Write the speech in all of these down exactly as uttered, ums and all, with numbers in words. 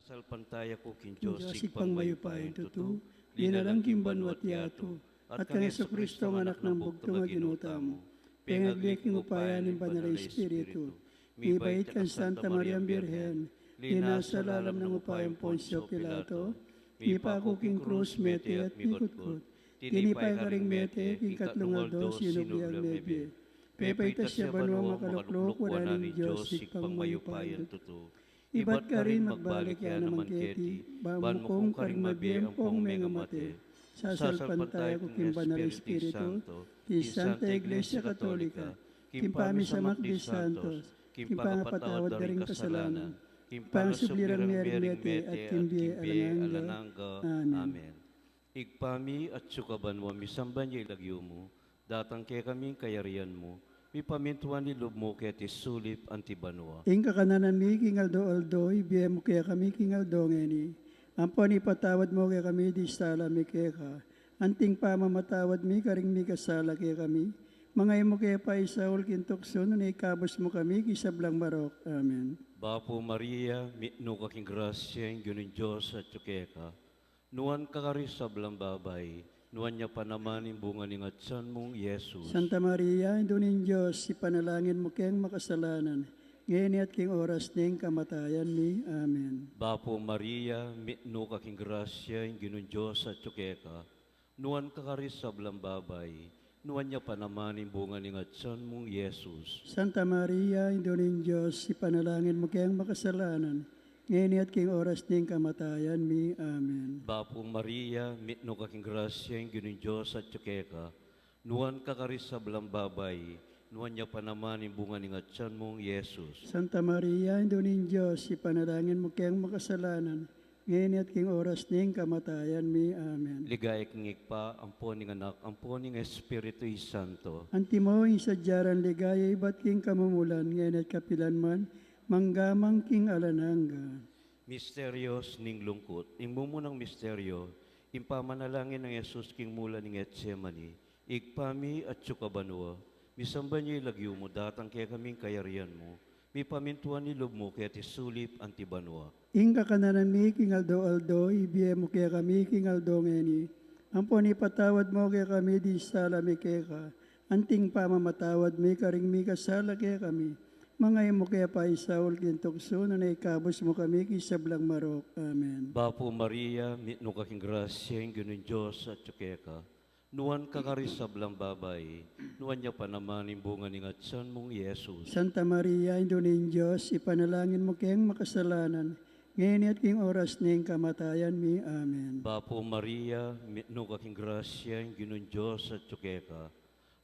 Salpantaya ku king Dios, Dios Ibpang mayupayang tutu, linalang king banua't yatu, at kang Jesucristo, ang Anak nang Bugtung a Ginu tamu, pengagli king upaya ning Banal a Espiritu, mibait kang Santa Mariang Birhen, linasa lalam ning upayang Poncio Pilato, mipaku king krus, mete at mikutkut, tinipa ya karing mete, king katlung aldo sinubli yang mebie. Pepaitas ya banua, makalukluk wanan ning Dios Ibpang mayupayang tutu. Ibat karin magbalik ya naman keti, ban mukum karing mabie ampong mengamate. Sasalpantaya ku king Banal a Espiritu, king Santa Iglesia Katolika, king pamisamak ding santos, king pangapatawad da ring kasalanan, king pangasubli rang mie ring mete, at king bie alang angga. Amen. Ibpa mi, atsu ka banua, misamban ya ing lagyu mu, datang kekami ing kayarian mu, mipamintuan ing lub mu keti sulip anti banua. Ing kakanan mi king aldo-aldo, ibie mu kekami king aldo ngeni. Ampon ipatawad mu kekami ding sala mi keka, anting pamamatawad mi karing mikasala kekami. Manga e mu ke paisaul king tuksu, nune ikabus mu kami king sablang marok. Amen. Bapu Maria, mitmu ka king grasya, ing Ginung Dios atyu keka. Nuan ka karing sablang babai, nuan ya pa naman ing bunga ning atsan mung Jesus. Santa Maria, Indu ning Dios, ipanalangin mu keng makasalanan, ngeni at king oras ning kamatayan mi. Amen. Bapu Maria, mitmu ka king grasya, ing Ginung Dios atyu keka. Nuan ka karing sablang babai, nuan ya pa naman ing bunga ning atsan mung Jesus. Santa Maria, Indu ning Dios, ipanalangin mu keng makasalanan, ngeni at king oras ning kamatayan mi. Amen. Bapu Maria, mitmu ka king grasya, ing Ginung Dios atyu keka. Nuan ka karing sablang babai, nuan ya pa naman ing bunga ning atsan mung Jesus. Santa Maria, Indu ning Dios, ipanalangin mu keng makasalanan, ngeni at king oras ning kamatayan mi. Amen. Ligaya king Ibpa, ampo ning Anak, ampo ning Espiritu Santo. Antimo ing sadya rang ligaya ibat king kamumulan, ngeni at kapilan man, mangga man king alang angga. Misterios ning lungkut. Ing mumunang misterio, ing pamanalangin nang Jesus king mula ning Getsemani. Ibpa mi, atsu ka banua, misamban ya ing lagyu mu, datang kekami ing kayarian mu, mipamintuan ing lub mu keti sulip anti banua. Ing kakanan mi king aldo-aldo, ibie mu kekami king aldo ngeni. Ampon ipatawad mu kekami ding sala mi keka, anting pamamatawad mi karing mikasala kekami. Manga e mu ke paisaul king tuksu, nune ikabus mu kami king sablang marok. Amen. Bapu Maria, mitmu ka king grasya, ing Ginung Dios atyu keka. Nuan ka karing sablang babai, nuan ya pa naman ing bunga ning atsan mung Jesus. Santa Maria, Indu ning Dios, ipanalangin mu keng makasalanan, ngeni at king oras ning kamatayan mi. Amen. Bapu Maria, mitmu ka king grasya, ing Ginung Dios atyu keka.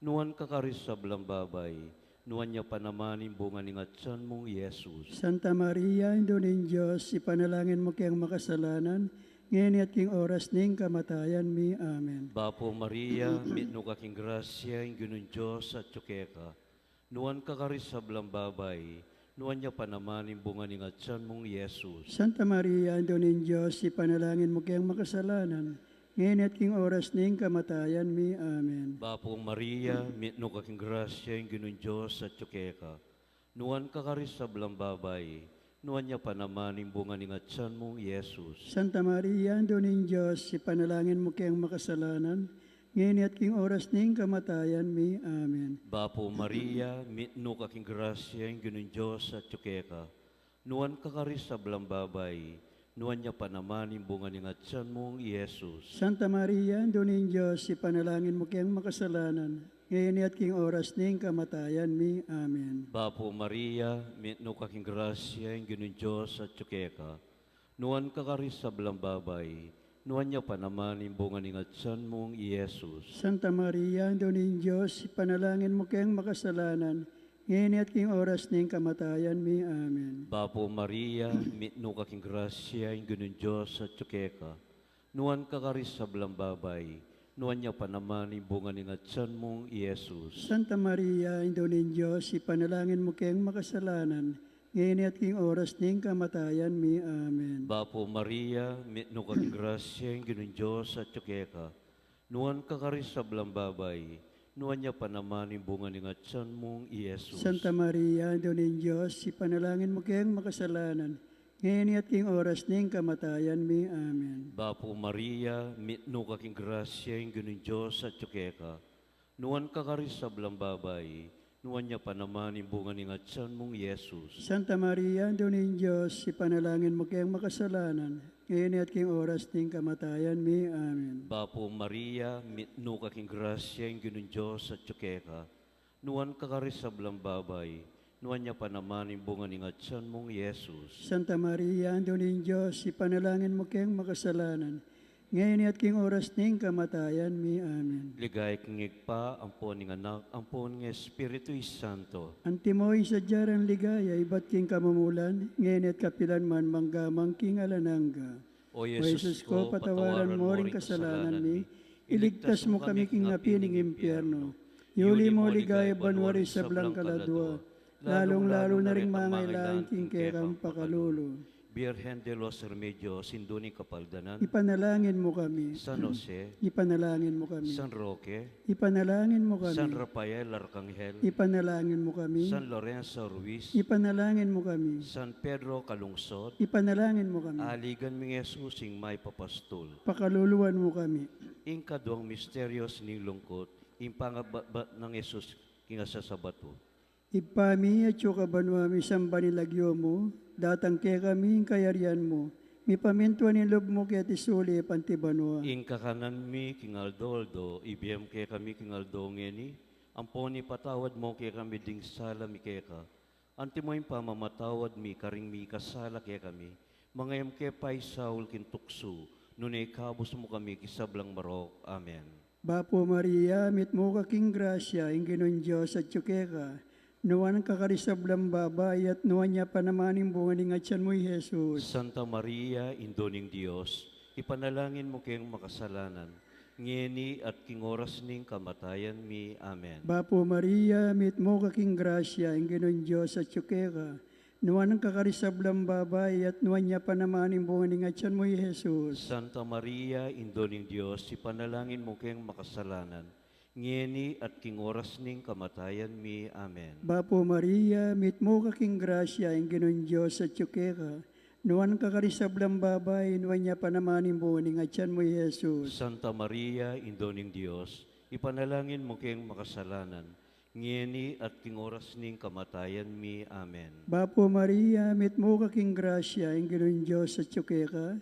Nuan ka karing sablang babai, nuan ya pa naman ing bunga ning atsan mung Jesus. Santa Maria, Indu ning Dios, ipanalangin mu keng makasalanan, ngeni at king oras ning kamatayan mi. Amen. Bapu Maria, mitmu ka king grasya, ing Ginung Dios atyu keka. Nuan ka karing sablang babai, nuan ya pa naman ing bunga ning atsan mung Jesus. Santa Maria, Indu ning Dios, ipanalangin mu keng makasalanan, ngeni at king oras ning kamatayan mi. Amen. Bapu Maria, mitmu ka king grasya, ing Ginung Dios atyu keka. Nuan ka karing sablang babai, nuan ya pa naman ing bunga ning atsan mung Jesus. Santa Maria, Indu ning Dios, ipanalangin mu keng makasalanan, ngeni at king oras ning kamatayan mi. Amen. Bapu Maria, mitmu ka king grasya, ing Ginung Dios atyu keka. Nuan ka karing sablang babai, nuan ya pa naman ing bunga ning atsan mung Jesus. Santa Maria, Indu ning Dios, ipanalangin mu keng makasalanan, ngeni at king oras ning kamatayan mi. Amen. Bapu Maria, mitmu ka king grasya, ing Ginung Dios atyu keka. Nuan ka karing sablang babai, nuan ya pa naman ing bunga ning atsan mung Jesus. Santa Maria, Indu ning Dios, ipanalangin mu keng makasalanan, ngeni at king oras ning kamatayan mi. Amen. Bapu Maria, mitmu ka king grasya, ing Ginung Dios atyu keka. Nuan ka karing sablang babai, nuan ya pa naman ing bunga ning atsan mung Jesus. Santa Maria, Indu ning Dios, ipanalangin mu keng makasalanan, ngeni at king oras ning kamatayan mi. Amen. Bapu Maria, mitmu ka king grasya, ing Ginung Dios atyu keka. Nuan ka karing sablang babai, nuan ya pa naman ing bunga ning atsan mung Jesus. Santa Maria, Indu ning Dios, ipanalangin mu keng makasalanan, ngeni at king oras ning kamatayan mi. Amen. Bapu Maria, mitmu ka king grasya, ing Ginung Dios atyu keka. Nuan ka karing sablang babai, nuan ya pa naman ing bunga ning atyan mung Jesus. Santa Maria, Indu ning Dios, ipanalangin mu keng makasalanan, ngeni at king oras ning kamatayan mi. Amen. Bapu Maria, mitmu ka king grasya, ing Ginung Dios atyu keka. Nuan ka karing sablang babai, nuan ya pa naman ing bunga ning atyan mung Jesus. Santa Maria, Indu ning Dios, ipanalangin mu keng makasalanan, ngeni at king oras ning kamatayan mi. Amen. Ligaya king Ibpa, ampon ning Anak, ampon ning Espiritu Santo. Antimo ing sadya rang ligaya, ibat king kamumulan, ngeni at kapilan man, mangga man king alang angga. O Jesus ko, patawaran mo ring kasalanan mi, iligtas mo kami king api ning impyerno. Yuli mo ligaya banua ring sablang kaladua, lalung-lalu na ring mangailangan king kekang pakalulu. Birhen de los Remedios, Indu ning Kapaldanan. Ipanalangin mo kami. San Jose. Ipanalangin mo kami. San Roque. Ipanalangin mo kami. San Rafael Arkanghel. Ipanalangin mo kami. San Lorenzo Ruiz. Ipanalangin mo kami. San Pedro Calungsod. Ipanalangin mo kami. Aligan ming Jesus ing mayap a pastul. Pakaluluan mo kami. Ing kaduang misteryos ning lungkut, ing pangabatbat nang Jesus king asasabat. Ibpa mi, atsu ka banua, misamban ing lagyu mu, datang kekami ing kayarian mu, mipamintuan ing lub mu keti sulip anti banua. Ing kakanan mi king aldo-aldo, ibie mu kekami king aldo ngeni, ampon ipatawad mu kekami ding sala mi keka, antimo ing pamamatawad mi karing mikasala kekami, manga e mu ke paisaul king tuksu, nune ikabus mu kami king sablang marok. Amen. Bapu Maria, mitmu ka king grasya, ing Ginung Dios atyu keka. Nuan ka karing sablang babai, at nuan ya pa naman ing bunga ning atyan mu, i Jesus. Santa Maria, Indu ning Dios, ipanalangin mu keng makasalanan, ngeni at king oras ning kamatayan mi. Amen. Bapu Maria, mitmu ka king grasya, ing Ginung Dios atyu keka. Nuan ka karing sablang babai, at nuan ya pa naman ing bunga ning atyan mu, i Jesus. Santa Maria, Indu ning Dios, ipanalangin mu keng makasalanan, ngeni at king oras ning kamatayan mi. Amen. Bapu Maria, mitmu ka king grasya, ing Ginung Dios atyu keka. Nuan ka karing sablang babai, nuan ya pa naman ing bunga ning atyan mu, i Jesus. Santa Maria, Indu ning Dios, ipanalangin mu keng makasalanan, ngeni at king oras ning kamatayan mi. Amen. Bapu Maria, mitmu ka king grasya, ing Ginung Dios atyu keka.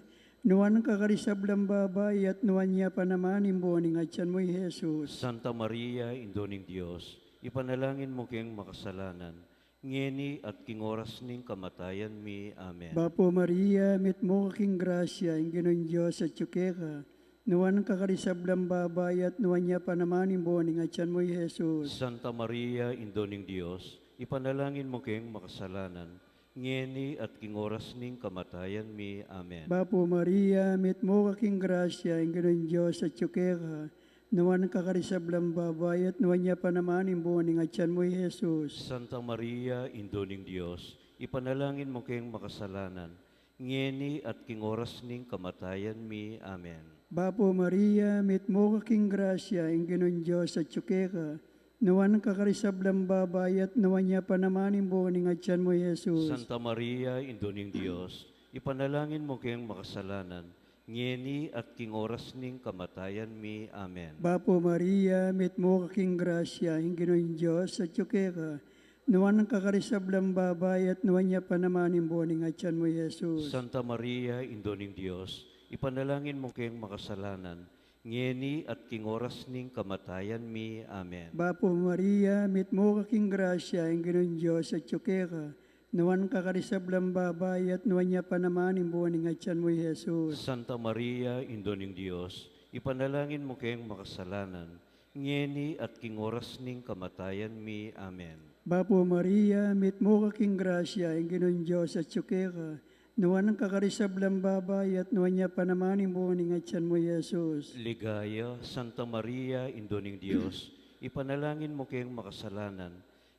Nuan ka karing sablang babai, at nuan ya pa naman ing bunga ning atyan mu, i Jesus. Santa Maria, Indu ning Dios, ipanalangin mu keng makasalanan, ngeni at king oras ning kamatayan mi. Amen. Bapu Maria, mitmu ka king grasya, ing Ginung Dios atyu keka. Nuan ka karing sablang babai, at nuan ya pa naman ing bunga ning atyan mu, i Jesus. Santa Maria, Indu ning Dios, ipanalangin mu keng makasalanan, ngeni at king oras ning kamatayan mi. Amen. Bapu Maria, mitmu ka king grasya, ing Ginung Dios atyu keka. Nuan ka karing sablang babai, at nuan ya pa naman ing bunga ning atyan mu, i Jesus. Santa Maria, Indu ning Dios, ipanalangin mu keng makasalanan, ngeni at king oras ning kamatayan mi. Amen. Bapu Maria, mitmu ka king grasya, ing Ginung Dios atyu keka. Nuan ka karing sablang babai, at nuan ya pa naman ing bunga ning atyan mu, i Jesus. Santa Maria, Indu ning Dios, ipanalangin mu keng makasalanan, ngeni at king oras ning kamatayan mi. Amen. Bapu Maria, mitmu ka king grasya, ing Ginung Dios atyu keka. Nuan ka karing sablang babai, at nuan ya pa naman ing bunga ning atyan mu, i Jesus. Santa Maria, Indu ning Dios, ipanalangin mu keng makasalanan, ngeni at king oras ning kamatayan mi. Amen. Bapu Maria, mitmu ka king grasya, ing Ginung Dios atyu keka. Nuan ka karing sablang babai, at nuan ya pa naman ing bunga ning atyan mu, i Jesus. Santa Maria, Indu ning Dios, ipanalangin mu keng makasalanan, ngeni at king oras ning kamatayan mi. Amen. Bapu Maria, mitmu ka king grasya, ing Ginung Dios atyu keka. Nuan ka karing sablang babai, at nuan ya pa naman ing bunga ning atyan mu, i Jesus. Ligaya, Santa Maria, Indu ning Dios, ipanalangin mu keng makasalanan,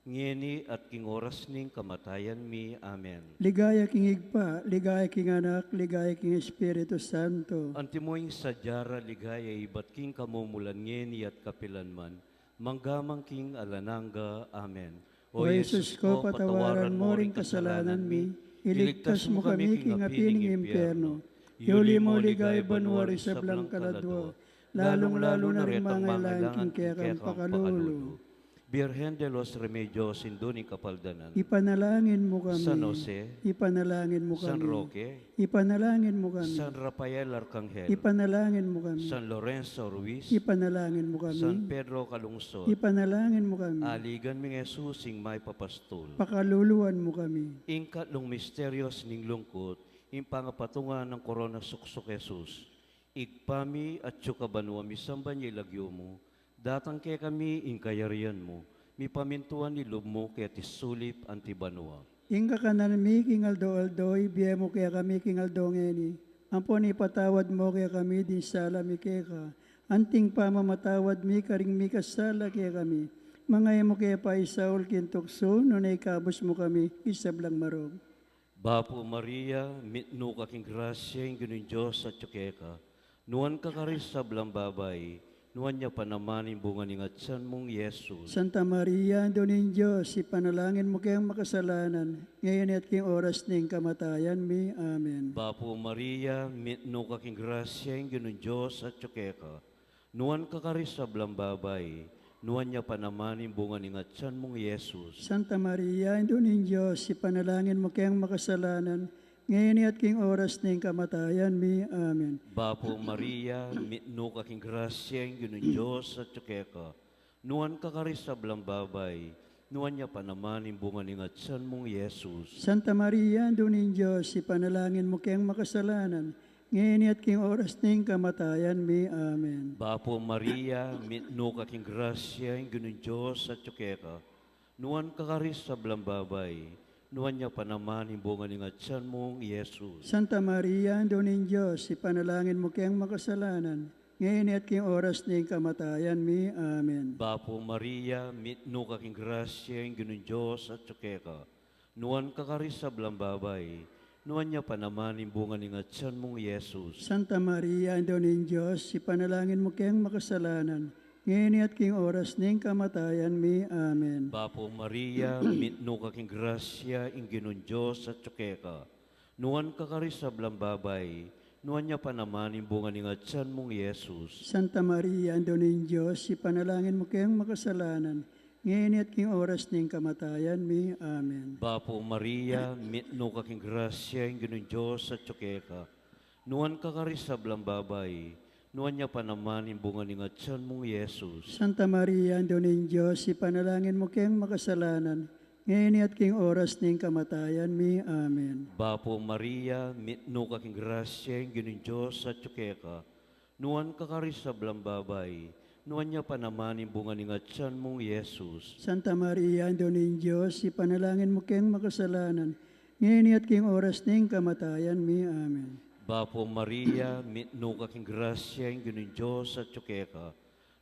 ngeni at king oras ning kamatayan mi. Amen. Ligaya king Ibpa, ligaya king Anak, ligaya king Espiritu Santo. Antimo ing sadya rang ligaya ibat king kamumulan, ngeni at kapilan man, mangga man king alang angga. Amen. O Jesus ko, patawaran mo ring kasalanan mi, Iligtas mu kami king api ning impyerno. Iuli mu king ligaya banua ring sablang kaladua, lalung-lalu na ring mangailangan king kekang pakalulu. Birhen de los Remedios, Indu ning Kapaldanan. Ipanalangin mu kami. San Jose. Ipanalangin mu kami. San Roque. Ipanalangin mu kami. San Rafael Arcangel. Ipanalangin mu kami. San Lorenzo Ruiz. Ipanalangin mu kami. San Pedro Calungsod. Ipanalangin mu kami. Aligan mi nang Jesus ing mayap a pastul. Pakaluluan mu kami. Ing katlung misterios ning lungkut, ing pangapatungan nang korona suksuk Jesus. Ibpa mi, atsu ka banua, misamban ya ing lagyu mu, datang kekami ing kayarian mu, mipamintuan ing lub mu keti sulip anti banua. Ing kakanan mi king aldo-aldo, ibie mu kekami king aldo ngeni, ampon ipatawad mu kekami ding sala mi keka, anting pamamatawad mi karing mikasala kekami. Manga e mu ke paisaul king tuksu, nune ikabus mu kami king sablang marok. Bapu Maria, mitmu ka king grasya, ing Ginung Dios atyu keka. Nuan ka karing sablang babai, nuan ya pa naman ing bunga ning atsan mung Jesus. Santa Maria, Indu ning Dios, ipanalangin mu keng makasalanan, ngeni at king oras ning kamatayan mi. Amen. Bapu Maria, mitmu ka king grasya, ing Ginung Dios atyu keka. Nuan ka karing sablang babai, nuan ya pa naman ing bunga ning atsan mung Jesus. Santa Maria, Indu ning Dios, ipanalangin mu keng makasalanan, ngeni at king oras ning kamatayan mi. Amen. Bapu Maria, mitmu ka king grasya, ing Ginung Dios atyu keka. Nuan ka karing sablang babai, nuan ya pa naman ing bunga ning atsan mung Jesus. Santa Maria, Indu ning Dios, ipanalangin mu keng makasalanan, ngeni at king oras ning kamatayan mi. Amen. Bapu Maria, mitmu ka king grasya, ing Ginung Dios atyu keka. Nuan ka karing sablang babai, nuan ya pa naman ing bunga ning atsan mung Jesus. Santa Maria, Indu ning Dios, ipanalangin mu keng makasalanan, ngeni at king oras ning kamatayan mi. Amen. Bapu Maria, mitmu ka king grasya, ing Ginung Dios atyu keka. Nuan ka karing sablang babai, nuan ya pa naman ing bunga ning atsan mung Jesus. Santa Maria, Indu ning Dios, ipanalangin mu keng makasalanan, ngeni at king oras ning kamatayan mi. Amen. Bapu Maria, mitmu ka king grasya, ing Ginung Dios atyu keka. Nuan ka karing sablang babai, nuan ya pa naman ing bunga ning atsan mung Jesus. Santa Maria, Indu ning Dios, ipanalangin mu keng makasalanan, ngeni at king oras ning kamatayan mi. Amen. Bapu Maria, mitmu ka king grasya, ing Ginung Dios atyu keka. Nuan ka karing sablang babai, nuan ya pa naman ing bunga ning atsan mung Jesus. Santa Maria, Indu ning Dios, ipanalangin mu keng makasalanan, ngeni at king oras ning kamatayan mi. Amen. Bapu Maria, mitmu ka king grasya, ing Ginung Dios atyu keka. Nuan ka karing sablang babai, nuan ya pa naman ing bunga ning atsan mung Jesus. Santa Maria, Indu ning Dios, ipanalangin mu keng makasalanan, ngeni at king oras ning kamatayan mi. Amen. Bapu Maria, mitmu ka king grasya, ing Ginung Dios atyu keka.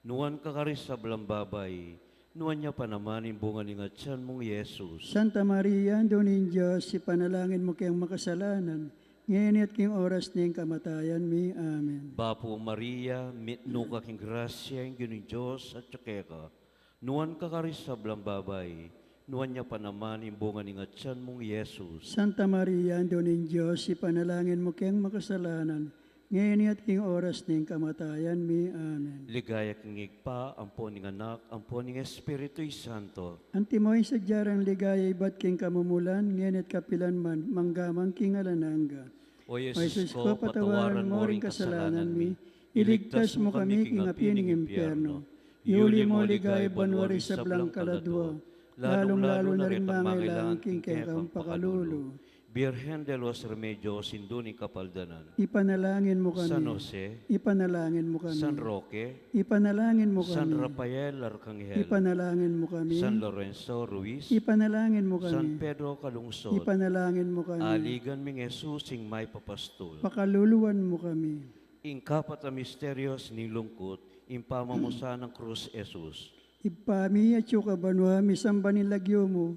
Nuan ka karing sablang babai, nuan ya pa naman ing bunga ning atsan mung Jesus. Santa Maria, Indu ning Dios, ipanalangin mu keng makasalanan, ngeni at king oras ning kamatayan mi. Amen. Bapu Maria, mitmu ka king grasya, ing Ginung Dios atyu keka. Nuan ka karing sablang babai, nuan ya pa naman ing bunga ning atsan mung Jesus. Santa Maria, Indu ning Dios, ipanalangin mu keng makasalanan, ngeni at king oras ning kamatayan mi. Amen. Ligaya king Ibpa, ampo ning Anak, ampo ning Espiritu Santo. Antimo ing sadya rang ligaya ibat king kamumulan, ngeni at kapilan man, mangga man king alang angga. O Jesus ko, patawaran mo ring kasalanan mi, iligtas mo kami king api ning impyerno. Iuli mo king ligaya banua ring sablang kaladua, lalung-lalu na ring mangailangan king kekang pakalulu. Birhen de los Remedios, Indu ning Kapaldanan. Ipanalangin mo kami. San Jose. Ipanalangin mo kami. San Roque. Ipanalangin mo kami. San Rafael Arcangel. Ipanalangin mo kami. San Lorenzo Ruiz. Ipanalangin mo kami. San Pedro Calungsod. Ipanalangin mo kami. Aligan mi nang Jesus ing mayap a pastul. Pakaluluan mo kami. Ing kapat a misterios ning lungkut, ing pamamusan nang krus Jesus. Ibpa mi, atsu ka banua, misamban ing lagyu mu,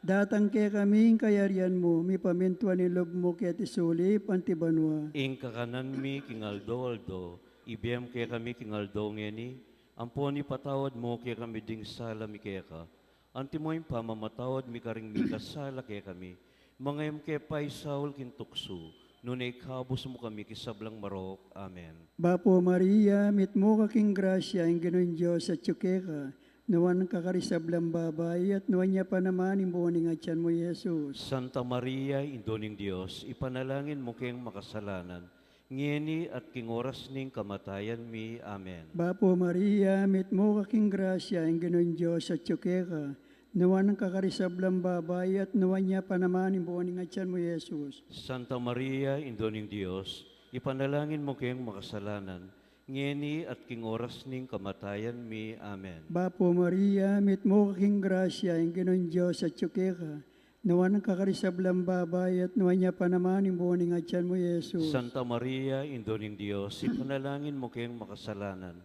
datang kekami ing kayarian mu, mipamintuan ing lub mu keti sulip anti banua. Ing kakanan mi king aldo-aldo, ibie mu kekami king aldo ngeni, ampon ipatawad mu kekami ding sala mi keka, antimo ing pamamatawad mi karing mikasala kekami, Mangayam ke paisaul king tuksu, nune ikabus mu kami king sablang marok. Amen. Bapu Maria, mitmu ka king grasya, ing Ginung Dios atyu keka, nuan ka karing sablang babai, at nuan ya pa naman ing bunga ning atyan mu, Jesus. Santa Maria, Indu ning Dios, ipanalangin mu keng makasalanan, ngeni at king oras ning kamatayan mi. Amen. Bapu Maria, mitmu ka king grasya, ing Ginung Dios atyu keka, nuan ka karing sablang babai, at nuan ya pa naman ing bunga ning atyan mu, Jesus. Santa Maria, Indu ning Dios, ipanalangin mu keng makasalanan, ngeni at king oras ning kamatayan mi. Amen. Bapu Maria, mitmu ka king grasya, ing Ginung Dios atyu keka, nuan ka karing sablang babai, at nuan ya pa naman ing bunga ning atyan mu, Jesus. Santa Maria, Indu ning Dios, ipanalangin mu keng makasalanan,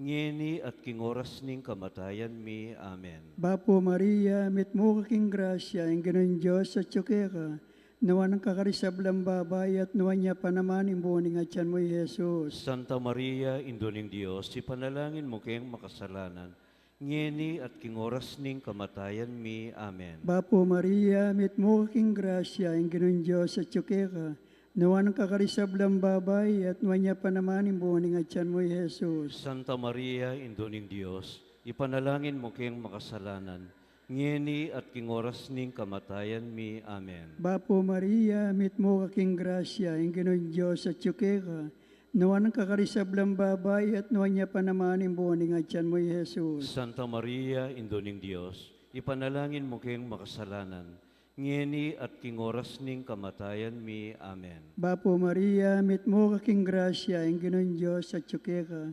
ngeni at king oras ning kamatayan mi. Amen. Bapu Maria, mitmu ka king grasya, ing Ginung Dios atyu keka, nuan ka karing sablang babai, at nuan ya pa naman ing bunga ning atyan mu, Jesus. Santa Maria, Indu ning Dios, ipanalangin mu keng makasalanan, ngeni at king oras ning kamatayan mi. Amen. Bapu Maria, mitmu ka king grasya, ing Ginung Dios atyu keka, nuan ka karing sablang babai, at nuan ya pa naman ing bunga ning atyan mu, Jesus. Santa Maria, Indu ning Dios, ipanalangin mu keng makasalanan, ngeni at king oras ning kamatayan mi. Amen. Bapu Maria, mitmu ka king grasya, ing Ginung Dios atyu keka, nuan ka karing sablang babai, at nuan ya pa naman ing bunga ning atyan mu, Jesus. Santa Maria, Indu ning Dios, ipanalangin mu keng makasalanan, ngeni at king oras ning kamatayan mi. Amen. Bapu Maria, mitmu ka king grasya, ing Ginung Dios atyu keka,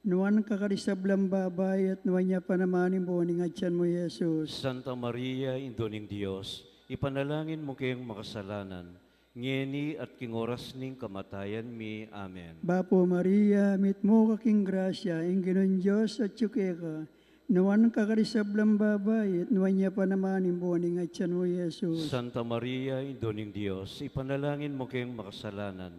nuan ka karing sablang babai, at nuan ya pa naman ing bunga ning atyan mu, Jesus. Santa Maria, Indu ning Dios, ipanalangin mu keng makasalanan, ngeni at king oras ning kamatayan mi. Amen. Bapu Maria, mitmu ka king grasya, ing Ginung Dios atyu keka, nuan ka karing sablang babai, at nuan ya pa naman ing bunga ning atyan mu, Jesus. Santa Maria, Indu ning Dios, ipanalangin mu keng makasalanan,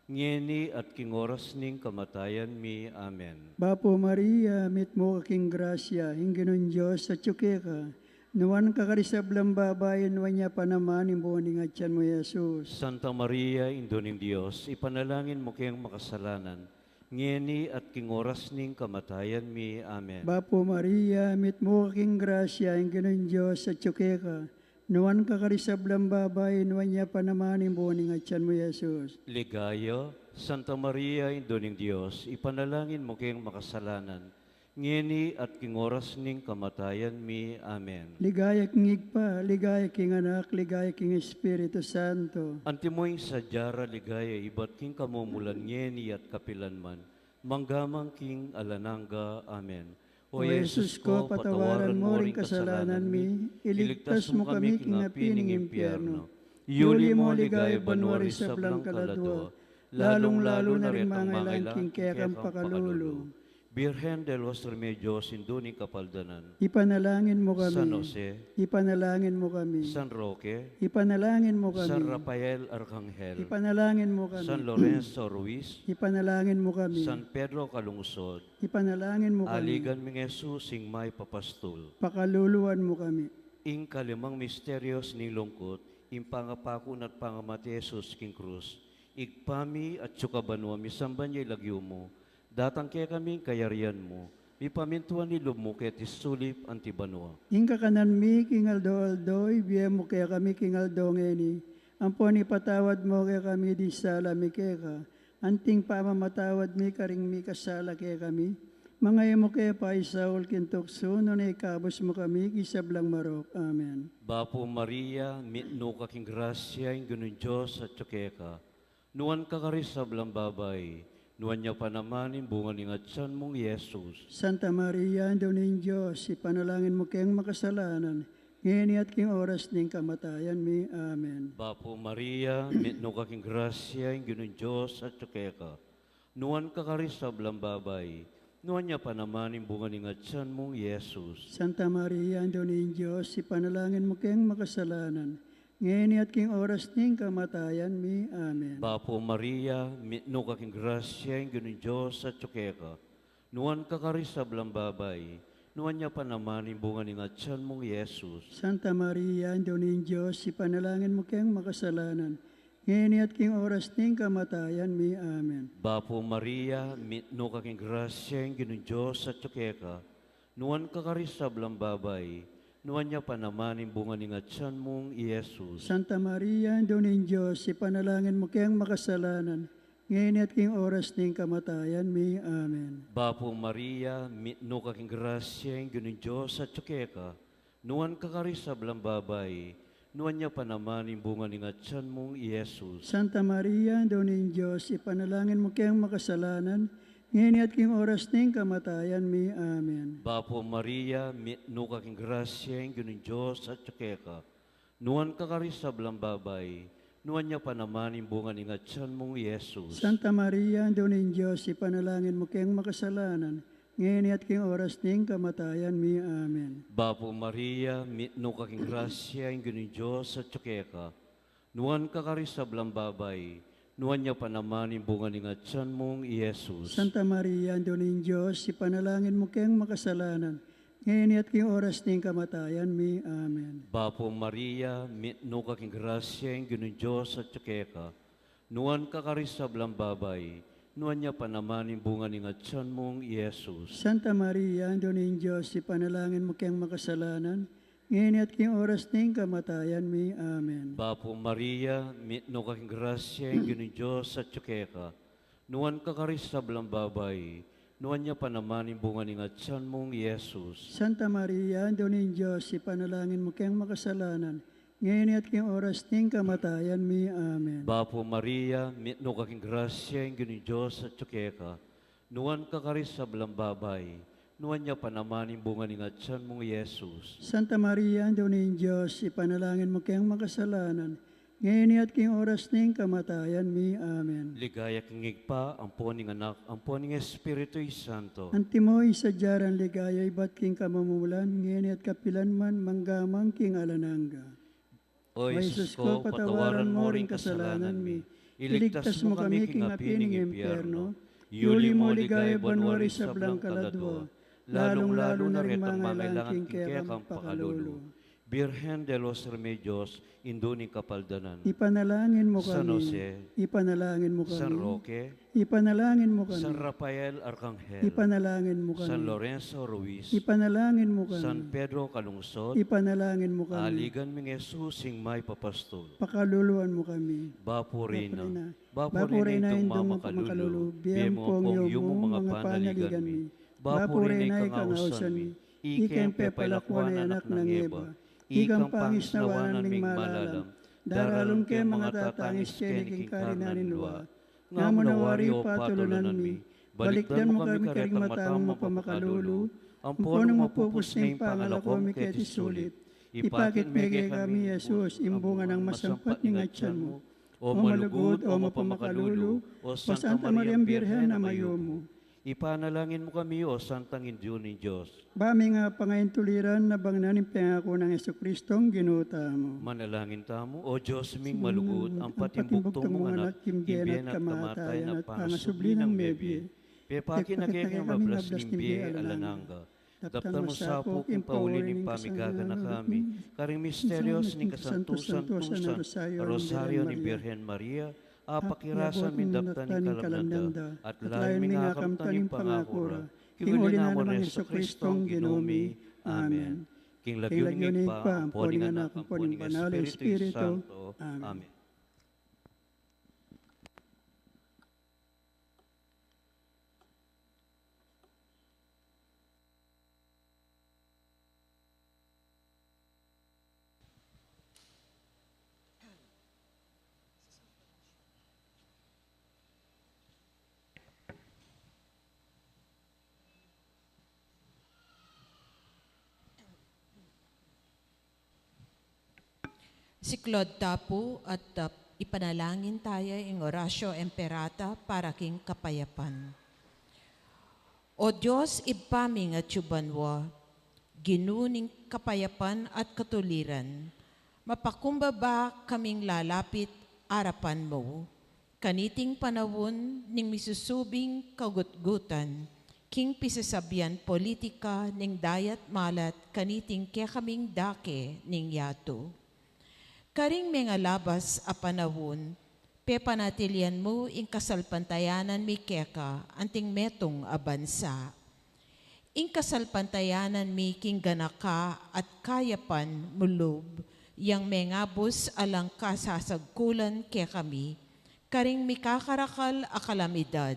ngeni at king oras ning kamatayan mi. Amen. Bapu Maria, mitmu ka king grasya, ing Ginung Dios atyu keka, nuan ka karing sablang babai, nuan ya pa naman ing bunga ning atyan mu, Jesus. Santa Maria, Indu ning Dios, ipanalangin mu keng makasalanan, ngeni at king oras ning kamatayan mi. Amen. Bapu Maria, mitmu ka king grasya, ing Ginung Dios atyu keka, nuan ka karing sablang babai, nuan ya pa naman ing bunga ning atyan mu, Jesus. Ligaya, Santa Maria, Indu ning Dios, ipanalangin mu keng makasalanan, ngeni at king oras ning kamatayan mi. Amen. Ligaya king Ibpa, ligaya king Anak, ligaya king Espiritu Santo. Antimo ing sadya ra ligaya ibat king kamumulan, ngeni at kapilan man, mangga man king alang angga. Amen. O Jesus ko, patawaran mo ring kasalanan mi, iligtas mo kami king api ning impyerno. Iuli mo king ligaya banua ring sablang kaladua, lalung-lalu na ring mangailangan king kekang pakalulu. Virgen de los Remedios, Indu ning Kapaldanan. Ipanalangin mo kami. San Jose. Ipanalangin mo kami. San Roque. Ipanalangin mo kami. San Rafael Arcangel. Ipanalangin mo kami. San Lorenzo Ruiz. Ipanalangin mo kami. San Pedro Calungsod. Ipanalangin mo kami. Aligan ming Jesus, ing mayap a pastul. Pakaluluan mo kami. Ing kalimang misterios ning lungkut, ing pangapaku na at pangamate Jesus king krus. Ibpa mi, atsu ka banua, misamban ya ing lagyu mu, datang kekami ing kayarian mu, mipamintuan ing lub mu keti sulip anti banua. Ing kakanan mi king aldo-aldo, ibie mu kekami king aldo ngeni, ampon ipatawad mu kekami ding sala mi keka, anting pamamatawad mi karing mikasala kekami. Manga e mu ke paisaul king tuksu, nune ikabus mu kami king sablang marok. Amen. Bapu Maria, mitmu ka king grasya, ing Ginung Dios atyu keka. Nuan ka karing sablang babai, nuan ya pa naman ing bunga ning atyan mung Jesus. Santa Maria, Indu ning Dios, ipanalangin mu keng makasalanan, ngeni at king oras ning kamatayan mi. Amen. Bapu Maria, mitmu ka king grasya, ing Ginung Dios atyu keka. Nuan ka karing sablang babai, nuan ya pa naman ing bunga ning atyan mung Jesus. Santa Maria, Indu ning Dios, ipanalangin mu keng makasalanan, ngeni at king oras ning kamatayan mi. Amen. Bapu Maria, mitmu ka king grasya, ing Ginung Dios atyu keka. Nuan ka karing sablang babai, nuan ya pa naman ing bunga ning atsan mung i Jesus. Santa Maria, Indu ning Dios, ipanalangin mu keng makasalanan, ngeni at king oras ning kamatayan mi. Amen. Bapu Maria, mitmu ka king grasya, ing Ginung Dios atyu keka, nuan ka karing sablang babai, nuan ya pa naman ing bunga ning atsan mung i Jesus. Santa Maria, Indu ning Dios, ipanalangin mu keng makasalanan, ngeni at king oras ning kamatayan mi. Amen. Bapu Maria, mitmu ka king grasya, ing Ginung Dios atyu keka, nuan ka karing sablang babai, nuan ya pa naman ing bunga ning atsan mung i Jesus. Santa Maria, Indu ning Dios, ipanalangin mu keng makasalanan, ngeni at king oras ning kamatayan mi. Amen. Bapu Maria, mitmu ka king grasya, ing Ginung Dios atyu keka, nuan ka karing sablang babai, nuan ya pa naman ing bunga ning atsan mung i Jesus. Santa Maria, Indu ning Dios, ipanalangin mu keng makasalanan, ngeni at king oras ning kamatayan mi. Amen. Bapu Maria, mitmu ka king grasya, ing Ginung Dios atyu keka, nuan ka karing sablang babai, nuan ya pa naman ing bunga ning atsan mung i Jesus. Santa Maria, Indu ning Dios, ipanalangin mu keng makasalanan, ngeni at king oras ning kamatayan mi. Amen. Bapu Maria, mitmu ka king grasya, ing Ginung Dios atyu keka, nuan ka karing sablang babai, nuan ya pa naman ing bunga ning atsan mung i Jesus. Santa Maria, Indu ning Dios, ipanalangin mu keng makasalanan, ngeni at king oras ning kamatayan mi. Amen. Bapu Maria, mitmu ka king grasya, ing Ginung Dios atyu keka, nuan ka karing sablang babai, nuan ya pa naman ing bunga ning atsan mung i Jesus. Santa Maria, Indu ning Dios, ipanalangin mu keng makasalanan, ngeni at king oras ning kamatayan mi. Amen. Bapu Maria, mitmu ka king grasya, ing Ginung Dios atyu keka, nuan ka karing sablang babai, nuan ya pa naman ing bunga ning atsan mung i Jesus. Santa Maria, Indu ning Dios, ipanalangin mu keng makasalanan, ngeni at king oras ning kamatayan mi. Amen. Ligaya king Ibpa, ampo ning Anak, ampo ning Espiritu Santo. Antimo ing sadya nang ligaya ibat king kamumulan, ngeni at kapilan man, mangga man king alang angga. O Jesus ko, patawaran mo ring kasalanan mi, iligtas mo kami king api ning impyerno, iuli mo king ligaya banua ring sablang kaladua, lalung-lalu na ring mangailangan king kekang pakalulu. Birhen de los Remedios, Indu ning Kapaldanan. Ipanalangin mo kami. San Jose. Ipanalangin mo kami. San Roque. Ipanalangin mo kami. San Rafael Arcangel. Ipanalangin mo kami. San Lorenzo Ruiz. Ipanalangin mo kami. San Pedro Calungsod. Ipanalangin mo kami. Aligan ming Jesus ing mayap a pastul. Pakaluluan mo kami. Bapu Reyna. Bapu Reyna, Indung mapakalulu, bie mu ampong yumu ing manga panaligan mi. Bapu Reyna, ikang ausan mi, ika ing pepalakuan a anak nang Eva, ikang pangisnawanan ming malalam, daralung ke ing manga tatangis keni king karinan ning lua. Nga mu na wari, o patulunan mi, balikdan mu kami karing mata mung mapamakalulu, ampon nung mapupus ne ing pangalako mi keti sulip, ipakit me kekami i Jesus, ing bunga nang masampat ning atyan mu. O malugud, o mapamakalulu, o Santa Mariang Birhen a mayumu. Ipanalangin mu kami, o Santang Indu ning Dios. Ba ming pangaintuliran a bangnan ing pengaku nang Jesucristong Ginu tamu. Manalangin tamu. O Dios ming malugud, ampat ing bugtung mung Anak, king bie na at kamatayan at pangasubli nang mebie, pepakit na kekami ing mablas ning bie alang angga. Daptan mu sa pu king pauli ning pamigaganaka mi karing misterios ning kasantusan-tusan a Rosario ning Birhen Maria, apakirasan mi ing daptan ning kalamnan da, at lalu ming akamtan ing pangaku ra, king uli na nang Jesucristong Ginu mi. Amen. King lagyu ning Ibpa, ampo ning Anak, ampo ning Banal a Espiritu Santo. Amen. Siklaud ta pu at, uh, ipanalangin taya ing Oratio Imperata para king kapayapan. O Dios, Ibpa ming atsu banua, Ginu ning kapayapan at katuliran, mapakumbaba kaming lalapit arapan mu kaniting panaun ning misusubing kagutgutan, king pisasabian politika ning dayat malat kaniting kekaming dake ning yatu. Karing mengalabas a panaun, pepanatilian mu ing kasalpantayanan mi keka anting metung a bansa. Ing kasalpantayanan mi king ganaka at kayapan mu lub, yang mengabus alang kasasagkulan kekami, karing mikakarakal a kalamidad,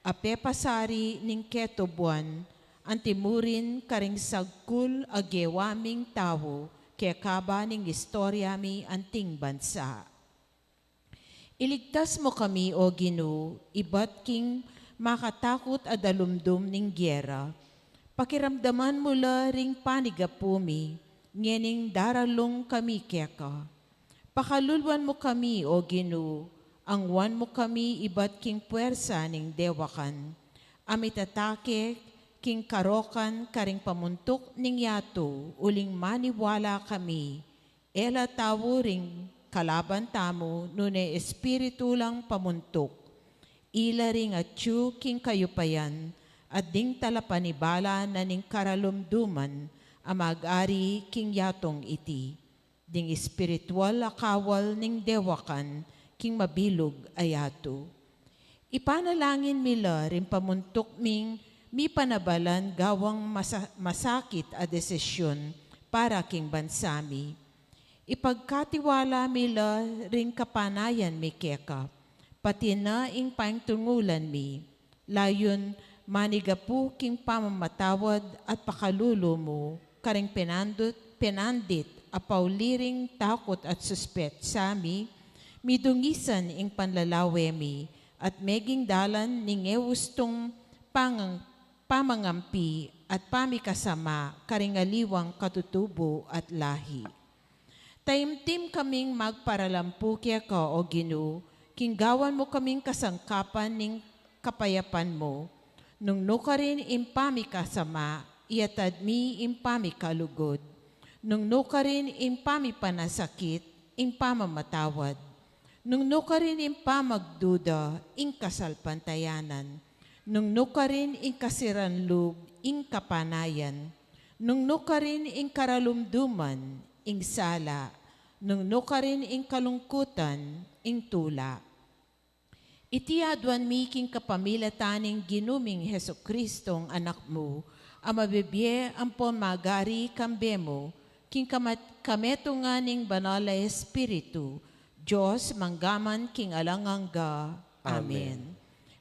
a pepasari ning ketubuan, antimurin karing sagkul a gewa ming tau, kekaba ning istorya mi anting bansa. Iligtas mu kami, O Ginu, ibat king makatakut a dalumdum ning gera. Pakiramdaman mu la ring panigapu mi, ngening daralung kami keka. Pakaluluan mu kami, O Ginu, angwan mu kami ibat king puersa ning dewakan. A mitatake king karokan karing pamuntuk ning yatu, uling maniwala kami, e la tau ring kalaban tamu, nune espiritu lang pamuntuk. Ila ring atyu king kayupayan, at ding talapanibala na ning karalumduman a mag-ari king yatung iti. Ding espiritual a kawal ning dewakan king mabilug a yatu. Ipanalangin mi la ring pamuntuk ming mipanabalan gawang masa-, masakit a desisyon para king bansa mi. Ipagkatiwala mi la ring kapanayan mi keka, pati na ing paintungulan mi. Layun manigapu king pamamatawad at pakalulu mu karing penandut, penandit a pauli ring takut at suspetsa mi, midungisan ing panlalawe mi, at meging dalan ning e ustung pangang-, pamangampi at pamikasama karing aliwang katutubo at lahi. Taimtim kaming magparalampu keka, O Ginu, king gawan mu kaming kasangkapan ning kapayapan mu. Nung nukarin ing pamikasama, iyatad mi ing pamikalugud. Nung nukarin ing pamipanasakit, ing pamamatawad. Nung nukarin ing pamagduda, ing kasalpantayanan. Nung nukarin ing kasiran lub, ing kapanayan. Nung nukarin ing karalumduman, ing sala. Nung nukarin ing kalungkutan, ing tula. Iti aduan mi king kapamilatan ning Ginu ming Jesucristo, Anak mu, a mabibie ampon magari kambe mu, king kamat-, kametungan ning Banal a Espiritu, Dios, mangga man king alang angga. Amen. Amen.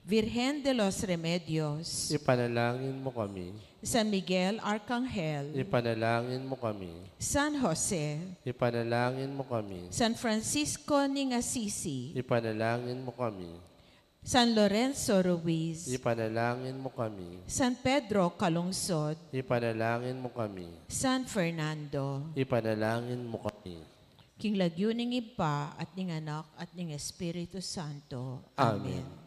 Virgen de los Remedios, ipanalangin mu kami. San Miguel Arcangel, ipanalangin mu kami. San Jose, ipanalangin mu kami. San Francisco ning Assisi, ipanalangin mu kami. San Lorenzo Ruiz, ipanalangin mu kami. San Pedro Calungsod, ipanalangin mu kami. San Fernando, ipanalangin mu kami. King lagyu ning Ibpa, at ning Anak, at ning Espiritu Santo. Amen. Amen.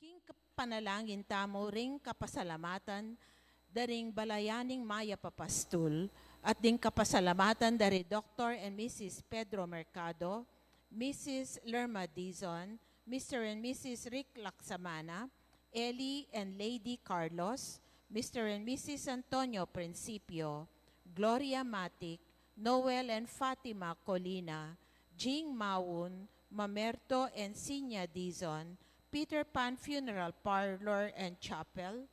King panalangin tamu ring kapasalamatan da ring Balayan ning Mayap a Pastul, at ding kapasalamatan da ri Doktor and Missus Pedro Mercado, Missus Lerma Dizon, Mister and Missus Rick Laksamana, Ellie and Lady Carlos, Mister and Missus Antonio Principio, Gloria Matic, Noel and Fatima Colina, Jing Maun, Mamerto and Sinya Dizon, Peter Pan Funeral Parlor and Chapel,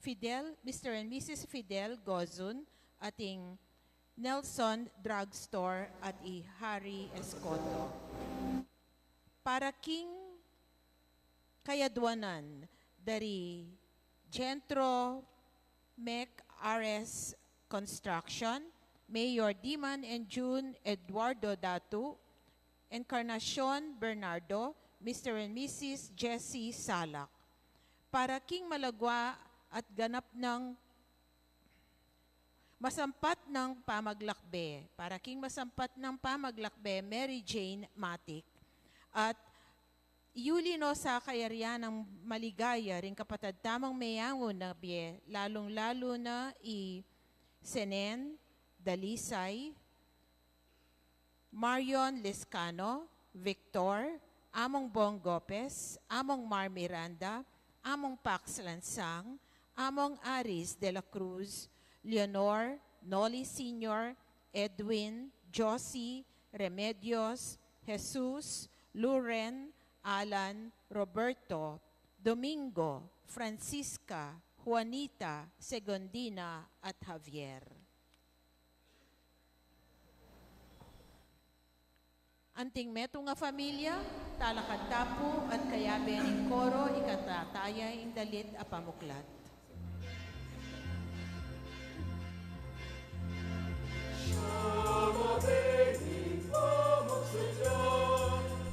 Fidel, Mister and Missus Fidel Gozun, ating Nelson Drugstore at i Harry Escoto. Para king kayadwanan dari Gentro Mec R S Construction, Mayor Diman and June Eduardo Datu, Encarnacion Bernardo, Mister and Missus Jessie Salak. Para king malagwa at ganap ng masampat ng pamaglakbe, para king masampat ng pamaglakbe, Mary Jane Matic. At iuli no sa kayarian ng maligaya ring kapatad tamang meyangu na bie, lalung-lalu na i Senen Dalisay, Marion Lescano, Victor, Among Bong Gopez, Among Mar Miranda, Among Pax Lansang, Among Aris de la Cruz, Leonor, Noli Senior, Edwin, Josie, Remedios, Jesus, Luren, Alan, Roberto, Domingo, Francisca, Juanita, Segundina, at Javier. Anting metung a familia, talakad ta pu at kayabe ning koro, ikanta taya ing dalit a pamuklat. Siya mabeni pamagsadya,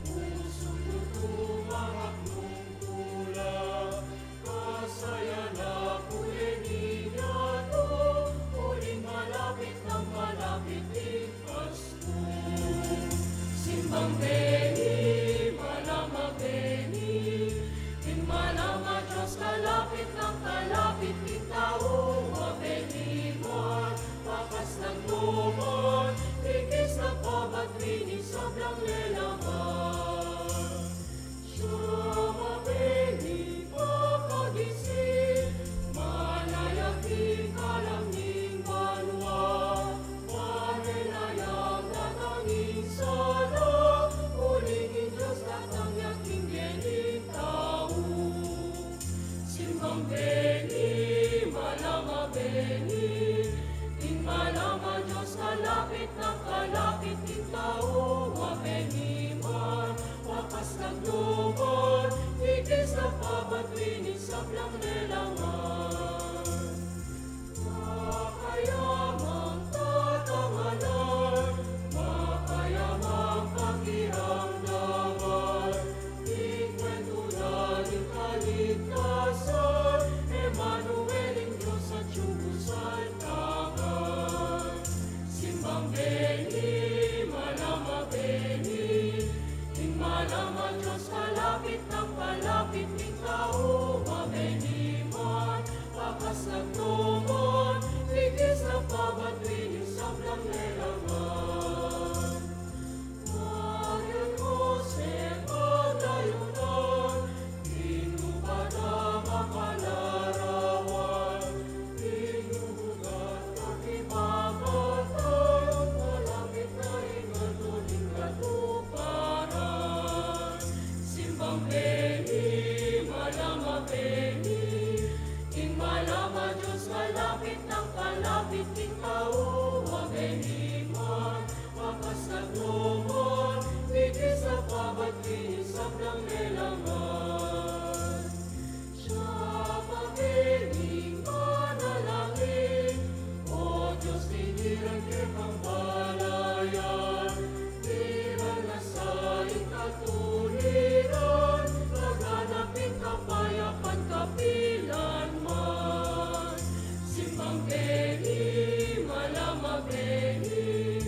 pusung tutumangak nung tula. Kasaya na pule ninya to, uling malapit nang malapit ing Pasko. Simbang beni, malam a beni, ing malam a Dios, kalapit nang kalapit king tau, mabeni man, bakas nang loman, ikis na pabatwi ning sablang lelaman. Siya mabeni pakagising, manaya king kalam ning banua, pane na yang datang ing sala, uling ing Dios datang ya king bie ning tau. Simbang beni, malam a beni, ing malam a Dios, kalapit nang kalapit king tau, mabeni man, bakas nang loman, ikis na pabatwi ning sablang lelaman. Makayamang tatanganan, makayamang pakiramdaman, ing kwentu na ning kaligtasan, Emmanuel, ing Dios atiu mu sa tangan. Simbang beni, malam a beni, ing malam a Dios, kalapit nang kalapit king tau, mabeni man, bakas nang loman, ikis na pabatwi ning sablang lelaman. Maria Jose, padayu na, ing lupad a makalarawan, ing lugud at kapamatan, malapit na ing aldo ning katuparan. Simbang beni, malam a beni, ing malam a Dios, kalapit nang kalapit king tau, mabeni man, bakas nang loman, ikis na pabatwi ning sablang lelaman. Siya mabening manalangin, O Dios, tingiran ke kang balayan, dinan na sa ing katuliran, laganap ing kapayapan kapilan man. Simbang beni, malam a beni,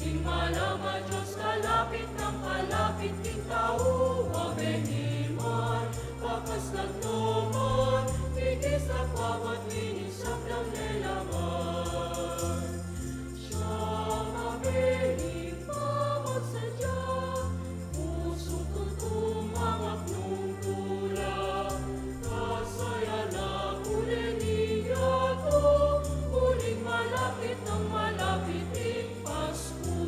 ing malam a Dios, kalapit nang kalapit king tau, mabeni man, bakas nang loman, ikis na pabatwi ning sablang lelaman. Siya mabeni pamagsadya, pusung tutumangak nung tula, kasaya na pule ninya to, uling malapit nang malapit ing Pasko.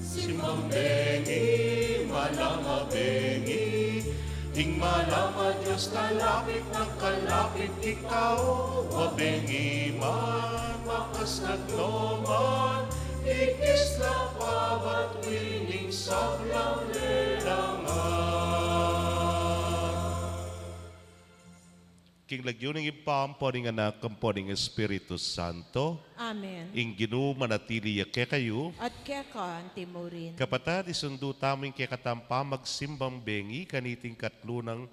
Simbang beni, malam a beni, ing malam a Dios, kalapit nang Lapit ikaw, wa bengi man makasnag no man, ikis na pabat wining sablang lelangan. King lagyu ning Ibpa, ampo ning Anak, ampo ning Espiritu Santo. Amen. Ing Ginu manatili ya kekayu. At keka antimurin. Kapatad, isundu tamu ing kekatang pamagsimbang bengi kaniting katlu nang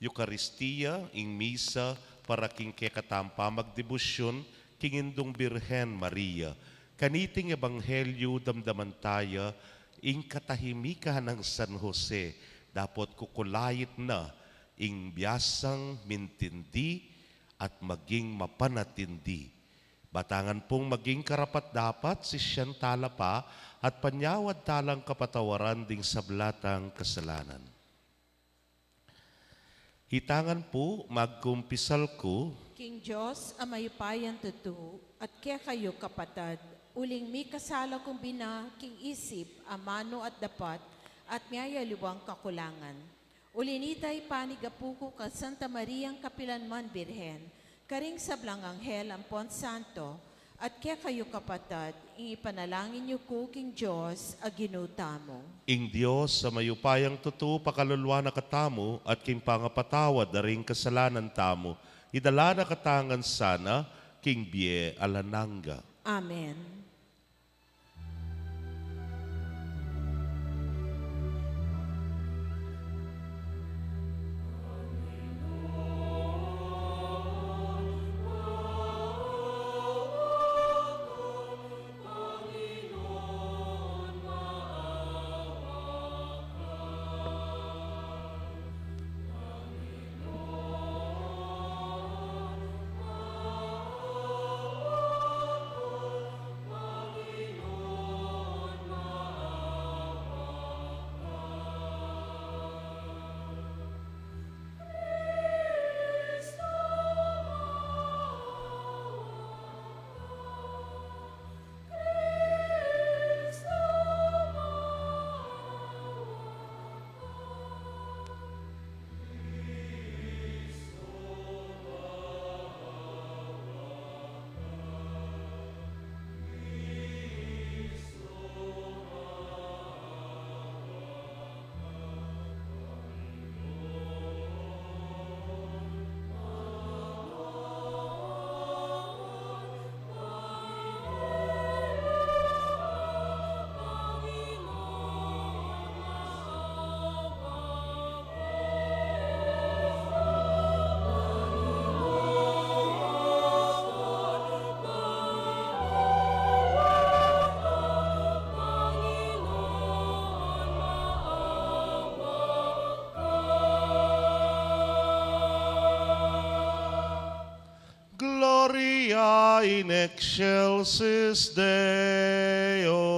Eukaristia, ing misa para king kekatang pamagdebosyun king Indung Birhen Maria. Kaniting ebanghelyu, damdaman taya ing katahimikan nang San Jose, dapot kukulait na ing biasang mintindi at maging mapanatindi. Batangan pung maging karapat-dapat, sisian tala pa at panyawad talang kapatawaran ding sabla tang kasalanan. Itangan pu, magkumpisal ku king Dios a mayupayang tutu, at kekayu kapatad, uling mikasala kung bina king isip, amanu at dapat, at miyayaliwang kakulangan. Uli nita, ipanigapu ku kang Santa Mariang kapilanman Birhen, karing sablang anghel ampon santo, at kekayu kapatad, ing ipanalangin yu ku king Dios a Ginu tamu. Ing Dios a mayupayang tutu pakaluluan na katamu, at king pangapatawad da ring kasalanan tamu, idala na katamu ngan sana king bie alang angga. Amen. Gloria in excelsis Deo.